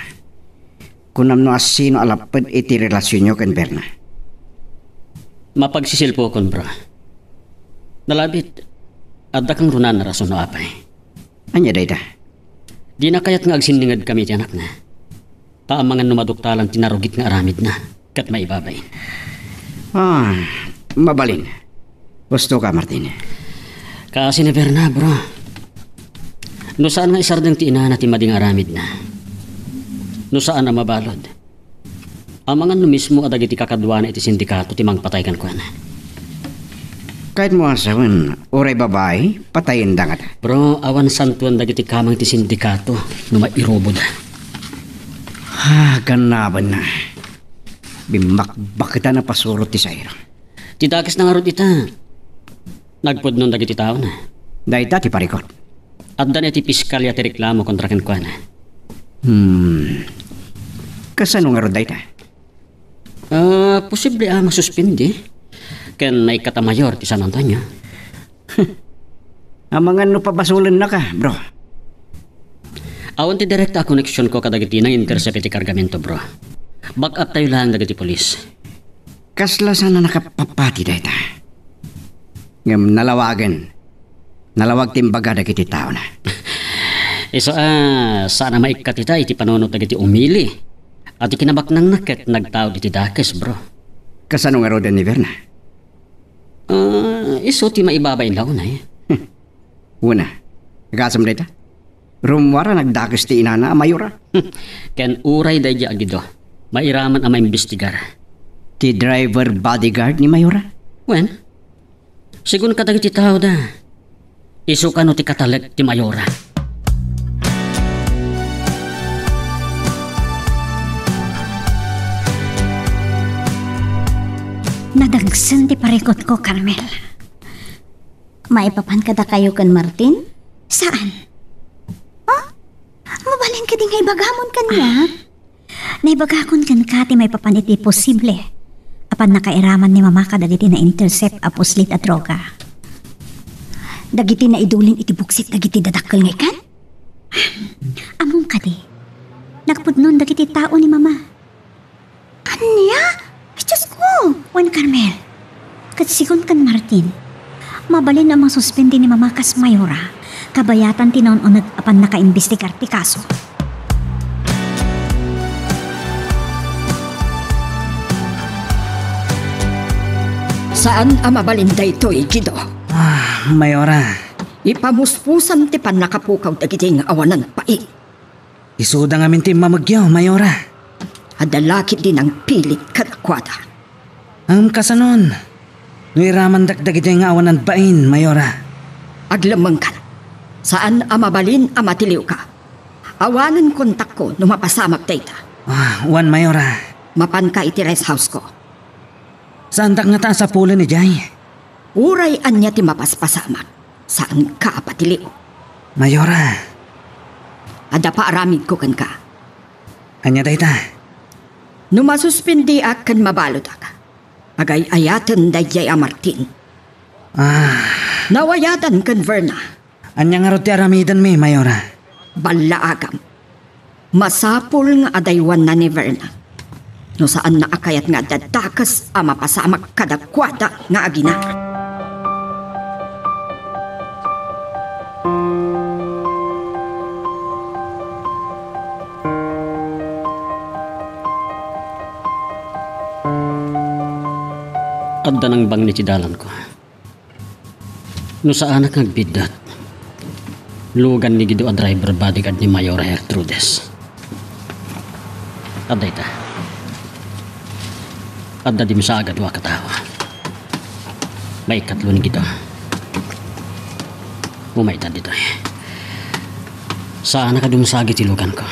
Kunam no asino a lapped iti relasionyo ken Berna? Mapagsisilpokon, bro. Nalabit, adda kang runan a rason no apay. Ania dayta? Dina kayat nga agsinninged kami iti anakna. Ta amangan no maduktalan ti narugit nga aramidna ket maibabain. Ah, mabalin. Husto ka, Martin. Kaasi ni Berna, bro. No saan nga isardeng ti inana ti madi nga aramidna. No saan a mabalud. Amangan no mismo a dagiti kakaduana iti sindikato ti mangpatay kenkuana. Kayatmo a sawen, uray babai, patayen da ngata. Bro, awan santuan dagiti kamang ti sindikato no mairuboda. Ah, ganabanna. Bimmakbaketan a pasurot ti sairo. Ti dakesna ngarud ita, nagpudnon dagiti taona. Dayta ti parikot. Adda ni ti piskalya ti reklamo kontra kenkuana. Hmm. Kasano ngarud dayta? Ah, posible a masuspindi ken maikkat a mayor ti San Antonio. Amangan no pabasolennaka, bro. Awan ti direkta a koneksionko kadagiti nang-intercept iti kargamento, bro. Back up tayo laeng dagiti pulis. Kasla saan a nakapapati dayta. Ngem nalawagen. Nalawag ti imbaga dagiti taona. Isu a, saan a maikkat ita iti panunot dagiti umili. A ti kinabaknangna ket nagtaud iti dakes, bro. Kasano ngaruden ni Berna? Ah, isu ti maibabain la unay. Una, agasem dayta? Rummuar a nagdakes ti inana a Mayora. Ken uray daydi a Guido, mairaman a maimbestigar. Ti driver bodyguard ni Mayora? Wen, sigun kadagiti taoda, isu kano ti katalek ti Mayora. Nadagsen ti parikutko, Carmel. Maipapan kadakayo ken Martin? Saan? Ah? Mabalin kadi nga ibagamon kaniak? Naibagakon kenka ti maipapan iti posible a pannakairaman ni Mama kadagiti na-intercept a puslit a droga. Dagiti naidulin iti buksit dagiti dadakkel nga ikkan? Ammom kadi, nagpudnon dagiti tao ni Mama. Ania? Diosko! Wen Carmel, ket sigun ken Martin, mabalin a masuspindi ni Mama kas Mayora, kabayatan ti naun-uneg a pannakaimbestigar ti kaso. Saan a mabalin daytoy, Guido. Ah, Mayora. Ipamuspusan ti pannakapukaw dagiti nga awanan pai. Isuda ngamin ti immamegyo, Mayora. Adda la ketdi nangpilit kadakuada. Ngem kasanon, no iramandak dagiti nga awanan bain, Mayora? Aglemmengkan. Saan a mabalin a matiliwka. Awanen kontakko no mapasamak dayta. Ah, wen, Mayora. Mapanka iti rest house ko. Saandak ngata a sapulen idiay? Uray ania ti mapaspasamak, saanka a patiliw. Mayora. Adda paaramidko kenka. Ania dayta? No masuspendiak ken mabaludak, agay-ayaten daydiay a Martin. Ah. Nawayadan ken Verna. Ania ngarud ti aramidenmi, Mayora? Ballaagam. Masapul nga adaywanna ni Verna. No saanna a kayat nga adda dakes a mapasamak kadakuada nga agina. Adda nangbangni ti dalanko. No saanak nga agbiddut, lugan ni Guido a driver bodyguard ni Mayora Gertrudes. Adda ita. Adda dimsa a dua a katao. Maikatlo ni Guido. Umayda ditoy. Saanak a dumsag iti luganko.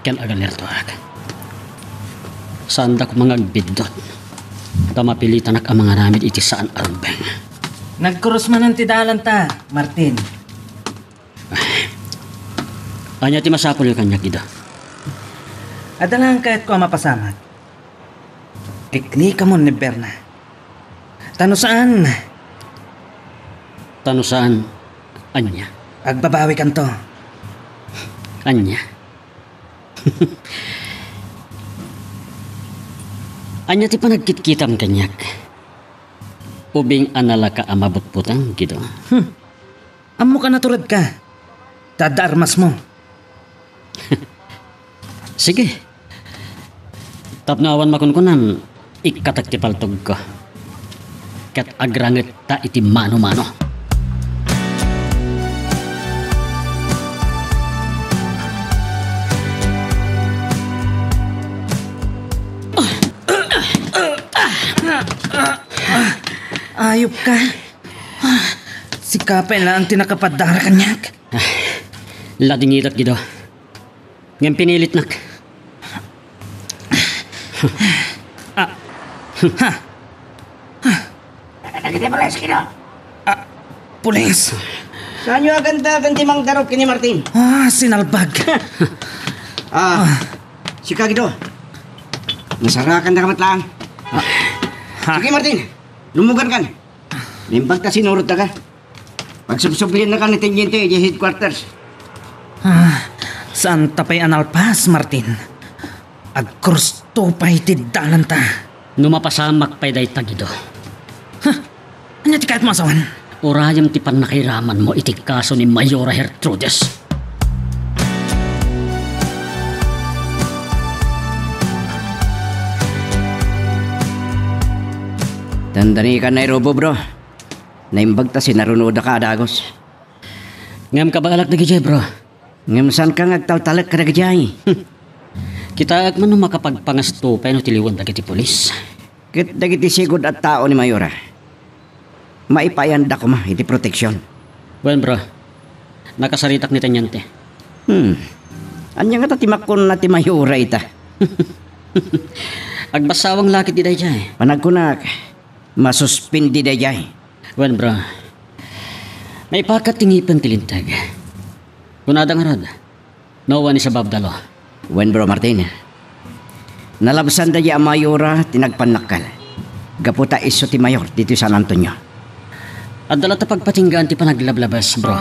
Ken agalertoak. Saandak koma nga agbiddut ta mapilitanak a mangaramid iti saan a rumbeng. Nagkurus manen ti dalanta, Martin. Ania ti masapulyo kaniak, Guido? Adda laeng kayatko a mapasamak. Liklikamon ni Verna. Ta no saan. Ta no saan, ania? Agbabawikanto. Ania? Ania ti panagkitkitam kaniak? Ubing a nalaka a mabutbuteng, Guido? Hmm. Ammoka naturedka. Ta adda armasmo. Sige. Tapno awan makunkunam, ikkatek ti paltogko. Ket agrangetta iti mano-mano. Ayupka. Sika pay laeng ti nakapaddara kaniak. Ah, ladingidak, Guido. Ngem pinilitnak. Ah. Ha. Dagiti pulis, Guido. Ah, pulis. Saanyo aganta ken ti mangdarup ken ni Martin? Ah, sinalbag. Ah, sika, Guido. Nasarakan da ka met laeng. Ah. Ha? Sige, Martin. Lumugan kan. Naimbag ta sinurot daka. Pagsubsublian na kan ni Teniente idiay headquarters. Ah, saan ta pay a nalpas, Martin? Agkurus to pay ti dalanta. No mapasamak pay dayta, Guido. Ha? Ania ti kayatmo a sawen? Urayem ti pannakairamanmo iti kaso ni Mayora Gertrudes. Dandani ka na irubo, bro. Naimbag ta sinarunodaka a dagus. Ngem kabaelak dagidiay, bro. Ngem saanka nga agtaltalek kadagijay? Kitaek man no makapagpangasto pay no tiliwen dagiti pulis. Ket dagiti sigud a tao ni Mayora, maipayanda koma iti proteksion. Wen, bro. Nakasaritak ni Teniente. Hmm. Ania ngata ti makkunna ti Mayora ita? Agbassawang la ketdi daydiay. Panagkunak, masuspendi daydiay. Wen, bro. Maipakat ti ngipen ti linteg. Kunada ngarud, no one is above the law. Wen, bro Martin. Nalabsan daydiay a Mayora ti nagpannakkel. Gapu ta isu ti mayor ditoy San Antonio. Adda latta pagpatinggaan ti panaglablabes, bro.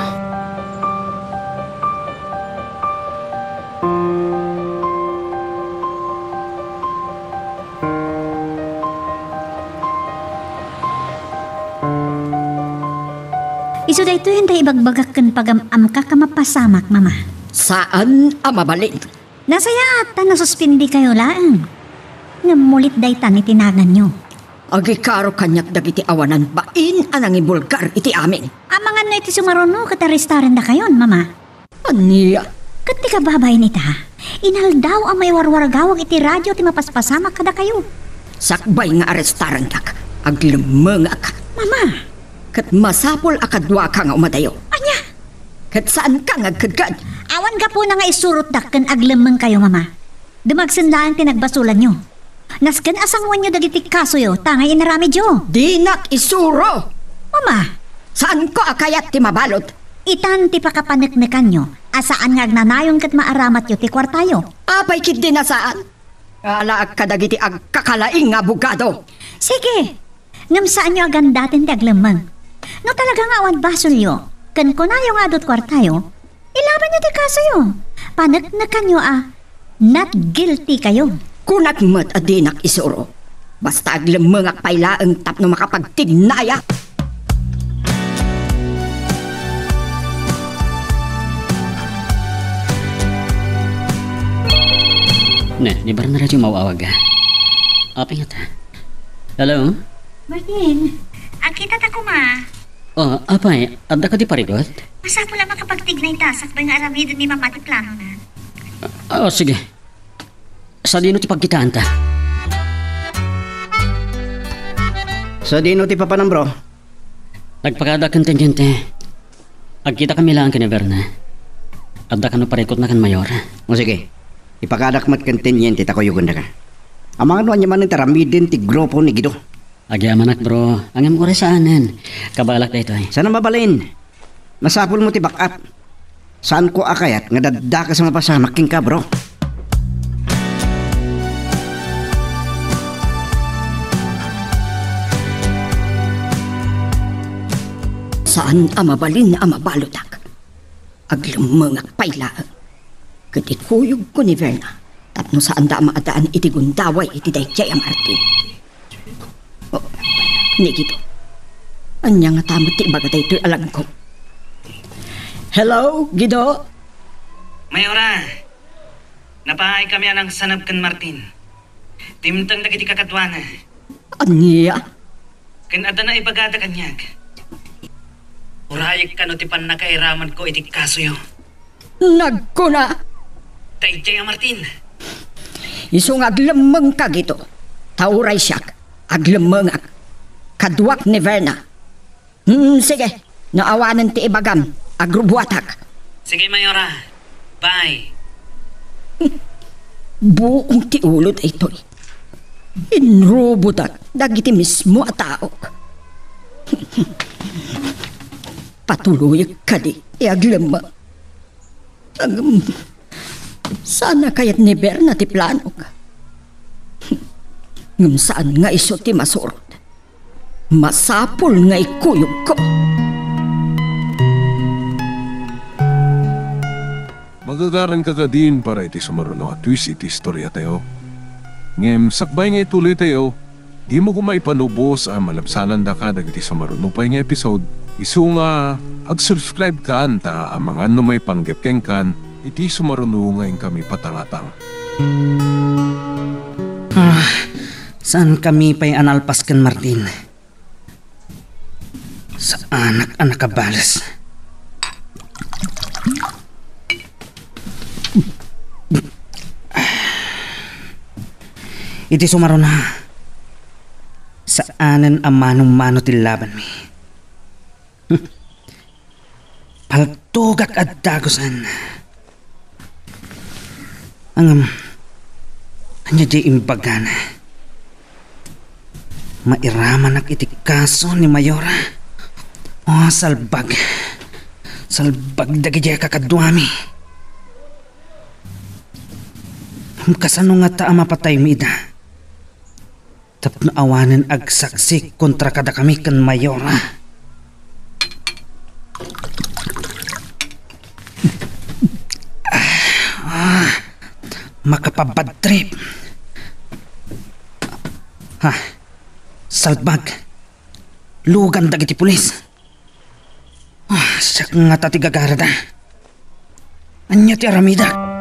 Isu daytoy anda ibagbagak ken pagam-amkak a mapasamak, Mama. Saan a mabalin. Nasayaat ta nasuspendikayo laeng. Ngem mulit dayta ni ti naganyo. Agikaro kaniak dagiti awanan bain a nangibulgar iti amin. Amangan no iti sumaruno ket arrestarendakayon, Mama. Ania? Ket ti kababain ita, inaldaw a maiwarwaragawag iti radio ti mapaspasamak kadakayo. Sakbay nga arestarendak, aglemmengak. Mama! Ket masapul a kaduaka nga umadayo. Ania? Ket saanka nga agkedked. Awan gapuna nga isurotdak ken aglemmengkayo, Mama. Dumagsen laeng ti nagbasolanyo. Nasken a sanguenyo dagiti kasoyo, ta ngay inaramidyo. Dinak isuro! Mama! Saanko a kayat ti mabalud. Itan ti pakapaneknekanyo a saan nga agnanayon ket maaramatyo ti kuartayo. Apay ketdi a saan? Alaak kadagiti agkakalaing nga abogado. Sige, ngem saanyo a gandaten ti aglemmeng. No talaga nga awan basolyo, ken kunayo nga adu ti kuartayo, ilabanyo ti kasoyo. Paneknekanyo a not guilty kayo. Kunak met a dinak isuro. Basta aglemmengak pay laeng tapno makapagtignayak. Ne, ni Barna radyo mawawag. Apay ngata? Hello? Martin, agkita ta koma. Oh, apay, adda ka di parigot? Masapul a makapagtignay ta sakbay nga aramiden ni Mama ti planona. Ah, sige. Sadino ti pagkitaanta? Sadino ti papanam, bro? Nagpakada ken teniente. Agkita kami laeng ken ni Berna. Adda kano parikutna ken Mayor. O sige, ipakadak met ken teniente ta kuyogenda ka. Amangan no ania manen ti aramiden ti grupo ni Guido. Agyamanak, bro. Ngem uray saanen. Kabaelak daytoy. Saan a mabalin. Masapulmo ti backup. Saanko a kayat nga daddakes a mapasamak kenka, bro. Saan a mabalin a mabaludak. Aglemmengak pay laeng. Ket ikuyogko ni Verna tapno saanda a maadaan iti gundaway iti daydiay a Martin. Oh, ni Guido. Ania ngata met ti ibaga daytoy a laggo? Hello, Guido? Mayora, napaay kami a nangsanab ken Martin. Dimteng dagiti kakaduana. Ania? Ken adda naibagada kaniak. Urayek kano ti pannakairamanko iti kasoyo. Nagkuna, daydiay a Martin. Isu nga aglemmengka, Guido. Ta uray siak, aglemmengak. Kaduak ni Verna. Hmm, sige. No awanen ti ibagam, agrubuatak. Sige, Mayora. Bye. Buong ti ulo daytoy. Inrubodak dagiti mismo a taok. Patuloyek kadi ti aglemmeng. Ngem, saan a kayat ni Berna ti planok. Ngem saan nga isu ti masurot. Masapul nga ikuyogko. Magagaran ka kadin para iti sumaruno a twist iti istorya tayo. Ngem sakbay nga ituloy tayo, dimo koma ipanubos a malabsanandaka dagiti sumaruno pay nga episode. Isu nga ag-subscribe kan ta amangan no maipanggep kenkan iti sumaruno nga inkami patangatang. Ah, saan kami pay a nalpas ken Martin? Saanak a nakabales. Iti sumaruna, saanen a mano-mano ti labanmi. Paltogak a dagusen. Ngem, ania diay imbagana? Mairamanak iti kaso ni Mayora? Oh, salbag. Salbag dagidiay a kakaduami. Kasano ngata a mapataymi ida? Tapno awanen agsaksi kontra kadakami ken Mayora. Ah, makapabad trip. Ha, salbag. Lugan dagiti pulis. Ah, siak ngata ti gagarada. Ania ti aramidek?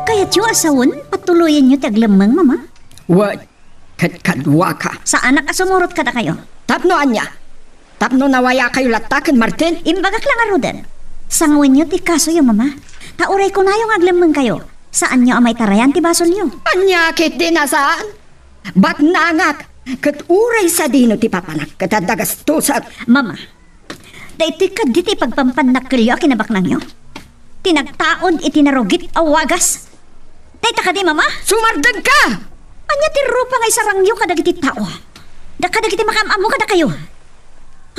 Kayatyo a sawen, patuloyenyo ti aglemmeng, Mama? Wen, ket kaduaka. Saanak a sumurot kadakayo. Tapno ania? Tapno nawayakayo latta ken Martin? Imbagak la ngaruden. Sangawenyo ti kasoyo, Mama. Ta uray kunayo nga aglemmengkayo, saanyo a maitarayan ti basolyo. Ania ketdi a saan? Baknangak, ket uray sadino ti papanak ket adda gastosek. Mama, daytoy kadi ti pagpampanakkelyo a kinabaknangyo? ti nagtaud iti narugit a wagas. Dayta kadi, Mama? Sumardengka! Ania ti rupa nga isarangyo kadagiti tao? Da kadagiti makaam-ammo kadakayo?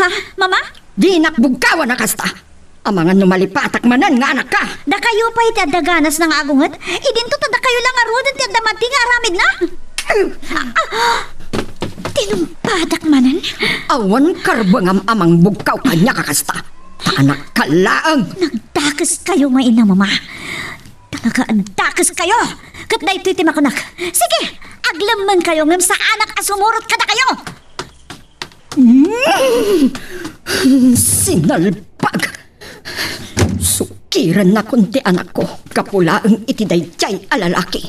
Ha, Mama? Dinak bugkawan a kasta. Amangan no malipatak manen nga anakka. Dakayo pay ti adda ganasna nga agunget? Idinto ta dakayo la ngaruden ti adda madi nga aramidna. Ah, ah, tinumpadak manen. Awan karbengam a mangbugkaw kaniak a kasta. Anakka laeng. Nagdakeskayo nga ina, Mama. Talaga, agdakeskayo. Ket daytoy ti makunak. Sige, aglemmengkayo ngem saanak a sumurot kadakayo. Mm. Sinalpag! Sukirannakon ti anakko gapu laeng iti daydiay a lalaki.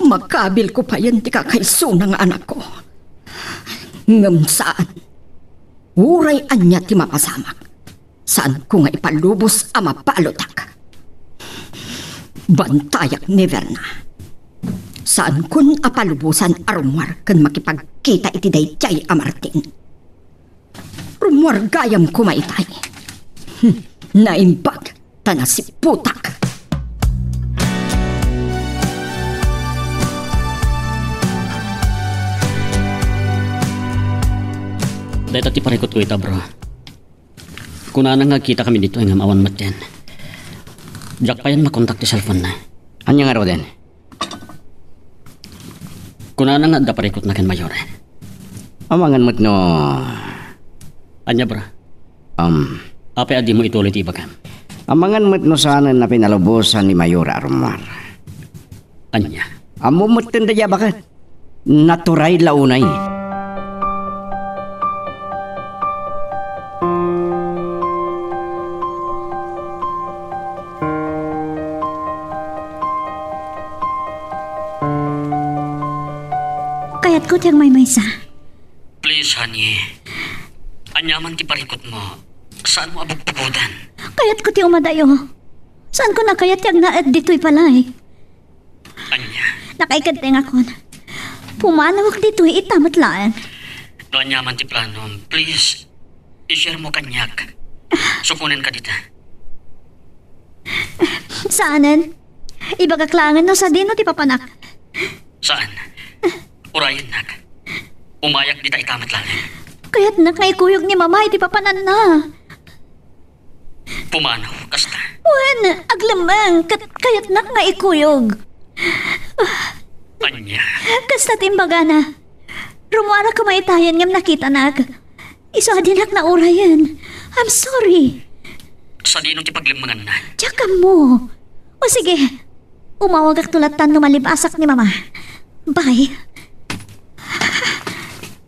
Makabilko payen ti kakaisuna nga anakko. Ngem saan. Uray ania ti mapasamak. Saanko nga ipalubos a mabalutak. Bantayak ni Verna. Saankon a palubosan a rummuar ken makipagkita iti daydiay a Martin. Rummuar gayam koma itay. Hmm, naimbag ta nasiputak. Dayta ti parikutko ita, bro. Kunana nga agkitakami ditoy ngem awan metten. Diak payen makontak ti cellphone-na. Ania ngaruden? Kunana nga adda parikutna ken Mayor. Amangan met no... Ania, bro? Um, Apay a dimo ituloy ti ibagam? Amangan met no saanen a pinalubosan ni Mayor a rummuar. Ania? Ammom metten daydiay a baket. Naturay la unay. Kayatko ti agmaymaysa. Please, honey. Aniaman ti parikutmo, saanmo a bugbugodan. Kayatko ti umadayo. Saanko a kayat ti agnaed ditoy balay. Ania? Nakaikeddengakon. Pumanawak ditoy ita met laeng. No aniaman ti planom, please, i-share mo kaniak. Sukonenka dita. Saanen. Ibagak laengen no sadino ti papanak. Saan. Urayennak. Umayak dita ita met laeng. Kayatnak nga ikuyog ni Mama iti papananna. Pumanaw, kasta. Wen, aglemmeng, ket kayatnak nga ikuyog. Ania? Kasta ti imbagana. Rummuarak koma itayen ngem nakitanak. Isu a dinak naurayen. I'm sorry. Sadino ti paglemmenganna? Diak ammo. O sige, umawagakto lattan no malibasak ni Mama. Bye.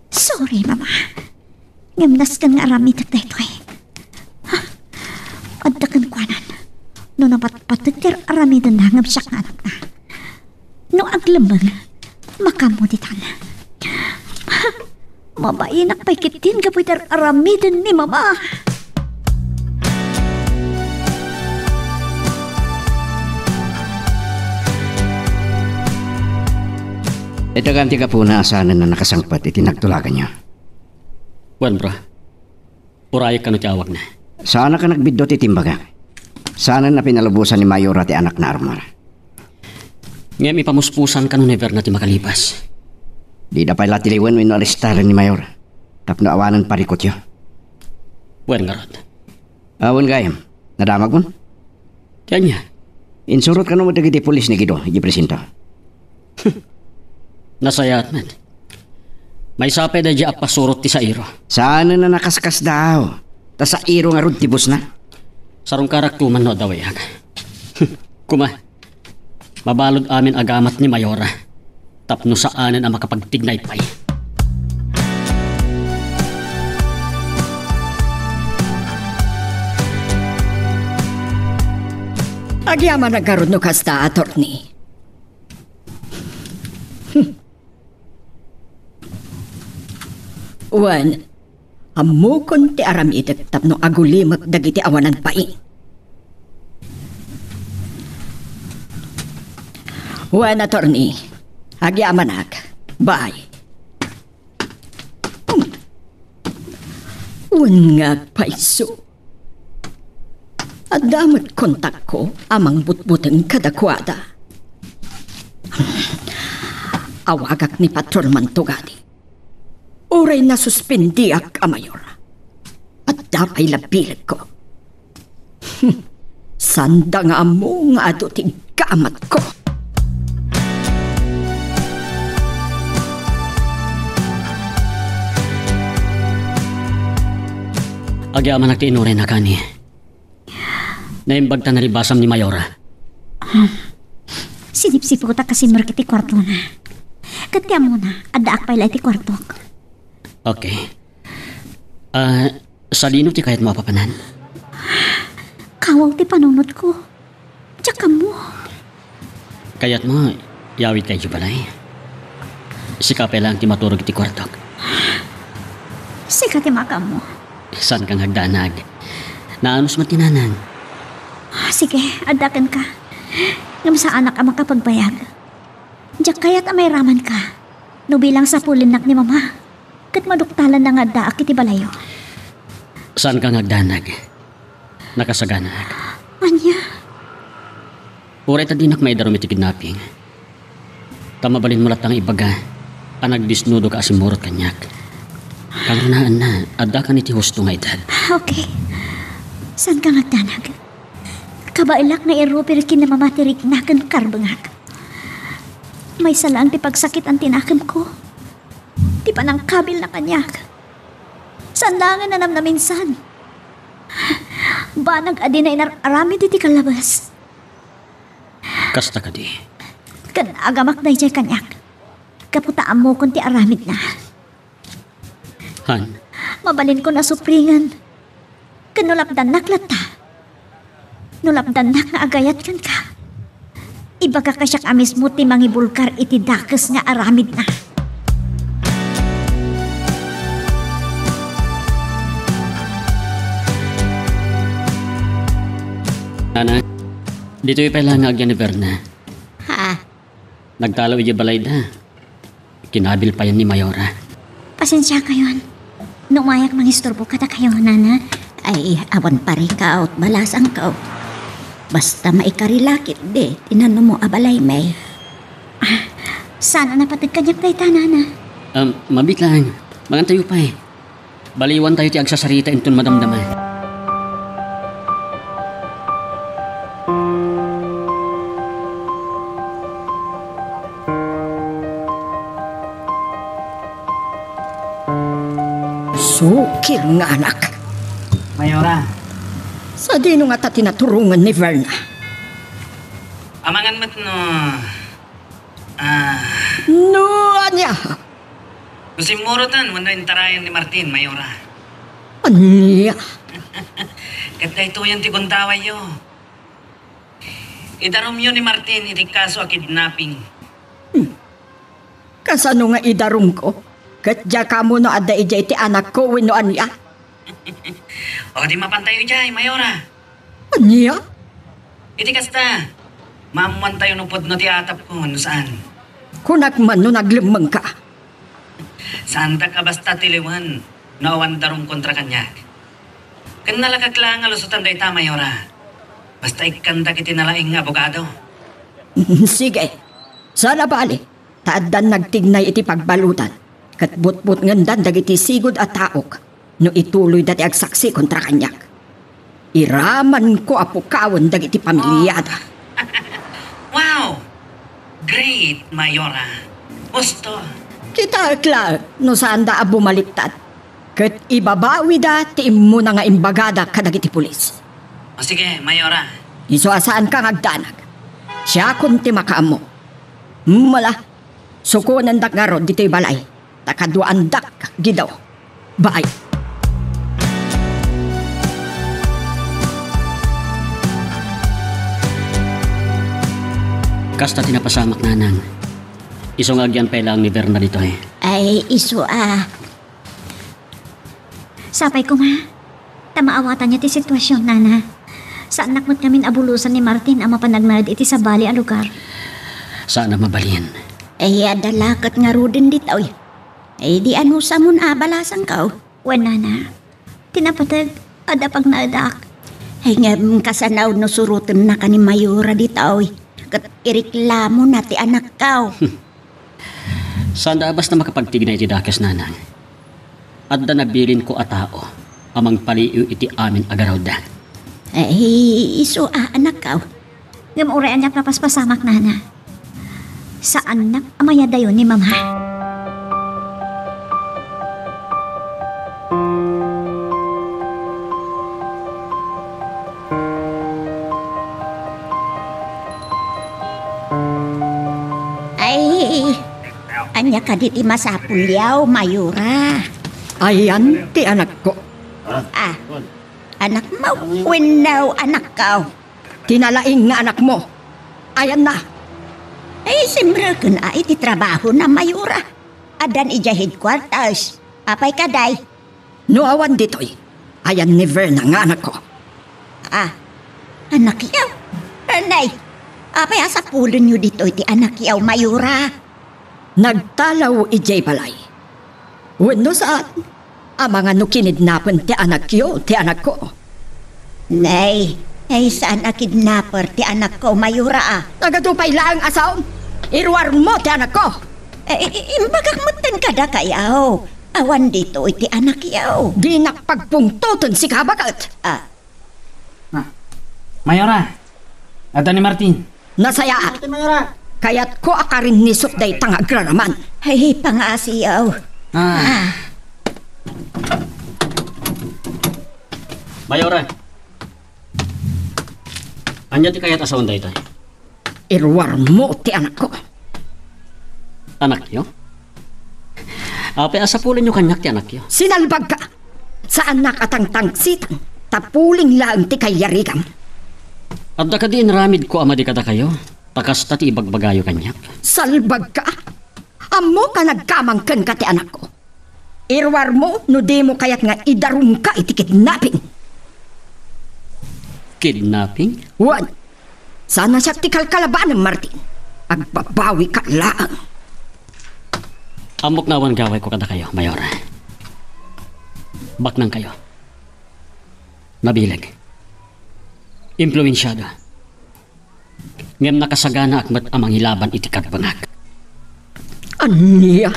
Sorry, Mama. Ngem nasken nga aramidek daytoy. Ha? Adda kenkuanan. No napatpateg ti ar-aramidenna ngem siak nga anakna. No aglemmeng, makaammo ditan. Ha? Mabainak pay ketdin gapu iti ar-aramiden ni Mama. Ita kan ti gapuna a saanen a nakasangpet iti nagtulaganyo. Wen, bro. Urayek kano ti awagna. Saanak a nagbiddut iti imbagak. Saanen a pinalubosan ni Mayora ti anakna a rummuar. Ngem ipamuspusan kano ni Verna ti makalibas. Dida pay la tiliwen wenno arestaren ni Mayor tapno awanen parikutyo. Wen ngarud. Awan gayam. Nadamagmon? Ti ania? Insurot kano met dagiti pulis ni Guido iti presinto. Nasayaat met. Maysa pay daydi a pasurot ti sairo. Saanen a nakaskasdaaw. Ta sairo ngarud ti busna. Sarungkarak tuman no adda way-ak. Kuma, mabalud amin a gamat ni Mayora. Tapno saanen a makapagtignay pay. Agyamanak ngarud no kasta, attorney. Wen, ammokon ti aramidek tapno agulimek dagiti awanan bai. Wen, attorney, agyamanak. Bye. Wen nga agpayso. Adda met kontakko a mangbutbuteng kadakuada. Awagak ni Patrolman tungadi. Uray nasuspendiak a mayor, adda pay la bilegko. Sanda nga ammo nga adu ti gamatko. Agyamanak ti inuray na kani. Naimbag ta nalibasam ni Mayora. Sinipsiputak a simrek iti kuartona. Ket ti ammona, addaak pay la iti kuartok. Okay. Ah, sadino ti kayatmo a papanan? Kawaw ti panunotko. Diak ammo. Kayatmo, yawidka idiay balay? Sika pay laeng ti maturog iti kuartok. Sika ti makaammo. Saanka nga agdanag. Naanus met ti nanang. Sige, adda kenka. Ngem saanak a makapagbayag. Diak kayat a mairamanka. No bilang sapulennak ni Mama, ket maduktalanna nga addaak iti balayo. Saanka nga agdanag. Nakasaganaak. Ania? Uray ta dinak maidarum iti kidnapping, ta mabalinmo latta nga ibaga a nagdesnudoka a simmurot kaniak. Kangrunaan na, addakan iti husto nga edad. Okay. Saanka nga agdanag. Kabaelak nga irupir ken ni Mama ti rikna ken karbengak. Maysa laeng ti pagsakitan ti nakemko. Ti panangkabilna kaniak. Saan laengen a namnaminsan. Banag a dina inar-aramid iti kallabas. Kasta kadi? Ken agamak daydiay kaniak. Gapu ta ammokon ti aramidna. Han. Mabalinkon a supringen. Ken no lapdannak latta. No lapdannak nga agayat kenka, ibagak a siak a mismo ti mangibulgar iti dakes nga aramidna. Nana, ditoy pay la nga agyan ni Verna. Ha? Nagtalaw idiay balayda. Kinabil payen ni Mayora. Pasensiakayon. No umayak mangisturbo kadakayo, Nana. Ay, awan parikaw, balasangko. Basta maikari la ketdi ti nanumo a balay, May. Ah, saan a napateg kaniak dayta, Nana? Um, mabiit laeng. Mangantayo pay. Baliwantayo ti agsasarita inton madamdama. Sukir nga anak. Mayora. Sadino ngata ti naturongen ni Verna? Amangan met no Ah. No ania? No simmuroten wenno intarayen ni Martin, Mayora. Ania? Ket daytoyen ti gundawayyo. Idarumyo ni Martin iti kaso a kidnapping. Hmm. Kasano nga idarumko? Ket diak ammo no adda idiay ti anakko wenno ania? O, di mapantayo idiay, Mayora. Ania? Iti kasta, maammoantayo no pudno ti atapko wenno saan. Kunak man no naglemmengka. Saandak a basta tiliwen no awan darum kontra kaniak. Ken nalagak laeng a lusotan dayta, Mayora. Basta ikkandak iti nalaing nga abogado. Sige. Saan a bale, ta addan nagtignay iti pagbaludan, ket butbutngendan dagiti sigud a taok no ituloyda ti agsaksi kontra kaniak. Iramanko a pukawen dagiti pamiliada. Wow! Great, Mayora. Husto. Kitaek laeng no saanda a bumaliktad, ket ibabawida ti immuna nga imbagada kadagiti pulis. O sige, Mayora. Isu a saanka nga agdanag. Siakon ti makaammo. Mala, sukonendak ngarud ditoy balay, ta kaduaandak, Gido. Bye. Kasta ti napasamak, Nanang. Isu nga agyan pay laeng ni Verna ditoy. Ay, isu a. Sapay koma, ta maawatanyo ti situasion, Nana. Saannak met ngamin a bulosan ni Martin a mapan agnaed iti sabali a lugar. Saan a mabalin. Ay, adda la ket ngaruden ditoy. Ay, di anusamon a balasangko. Wen, Nana. Ti napateg, adda pagnaedak. Ay, ngem kasano no surotennaka ni Mayora ditoy? Ket ireklamona ti anakko. Saanda a basta makapagtigna iti dakes, nanang. Adda nabilinko a tao a mangpaliiw iti amin a garudda. Ay, isu a, anakko. Ngem uray aniak napaspasamak, nana. Saannak a mayadayo ni mama. Ay, ania kadi ti masapulyo, Mayora? Ayan ti anakko. Ah, anakmo wenno anakko? Ti nalaing nga anakmo. Ayanna. Ay, simreken a iti trabahona, Mayora. Addan idiay headquarters. Apay kadi? No awan ditoy, ayan ni Verna nga anakko. Ah, anakyo? Nay, apay a sapulenyo ditoy ti anakyo, Mayora? Nagtalaw idiay balay. Wenno saan, amangan no kinidnapen ti anakyo, ti anakko. Nay, ay, saan a kidnapper ti anakko, Mayora, a. Nagadu pay laeng a saom. Iruarmo ti anakko. Eh, i-, i-, imbagak metten kadakayo. Awan ditoy ti anakyo. Dinak pagpungtoten, sika baket. Ah. Ah. Mayora, adda ni Martin. Nasayaat. Ate Mayora. Kayatko a karinnisok dayta nga agraraman. Ay, pangasiyo. Ah. Ah. Mayora. Ania ti kayat a saon daytoy? Iruarmo ti anakko. Anakyo? Apay a sapulenyo kaniak ti anakyo? Sinalbagka. Saannak a tangtangsitan, ta puling laeng ti kayyarigam. Adda kadi inaramidko a madi kadakayo, ta kasta ti ibagbagayo kaniak? Salbagka. Ammok a nagkamang kenka ti anakko. Iruarmo no dimo kayat nga idarumka iti kidnapping. Kidnapping? Wen, saan a siak ti kalkalabanem, Martin. Agbabawika laeng. Ammok nga awan gawayko kadakayo, Mayor. Baknangkayo. Nabileg. Impluensiado. Ngem nakasaganaak met a mangilaban iti kabbengak. Ania?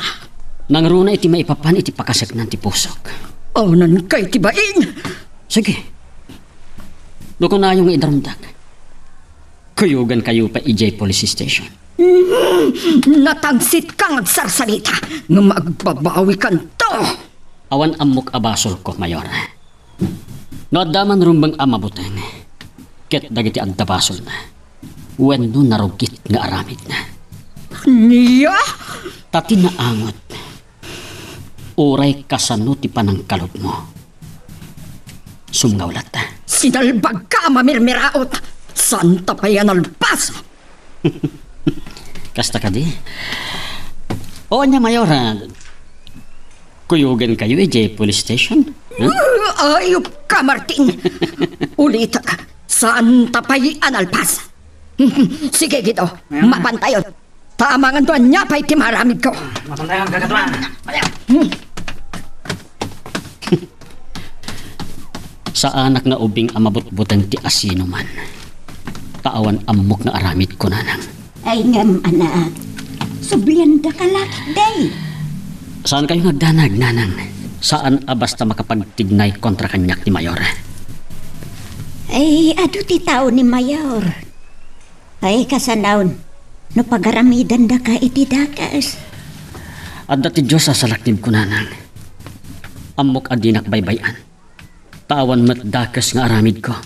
Nangruna iti maipapan iti pakaseknan ti pusok. Awnanka iti bain! Sige. No kunayo nga idarumdak, kuyogankayo pay idiay police station. Mm, natangsitka nga agsarsalita, ngem agbabawikanto. Awan ammok a basolko, Mayor. No adda man rumbeng a mabuteng ket dagiti adda basolna wenno narugit nga aramidna. Nia? Ta ti naangot, uray kasano ti panangkalubmo, sumngaw latta. Sinalbagka a mamirmiraot, santa pay a nalpas! Kasta kadi? O, ania, Mayor, a, kuyogankayo idiay police station? Hmm? Ayupka, Martin! Ulitek, santa pay a nalpas! Sige, Guido, Mayor. Mapantayon. Ta amangan no ania pay ti maaramidko. Mapantayon, kakatuan. Hmm. Saanak nga ubing a mabutbuteng ti asinoman. Ta awan ammok nga aramidko, nanang. Ay ngem, anak, subliandaka la ketdi. Saankayo nga agdanag, nanang. Saan a basta makapagtignay kontra kaniak ni Mayor. Ay, adu ti tao ni Mayor. Ay, kasano no pagaramidandaka iti dakes? Adda ti Dios a salaknibko, nanang. Ammok a dinak baybay-an. Ta awan met dakes nga aramidko.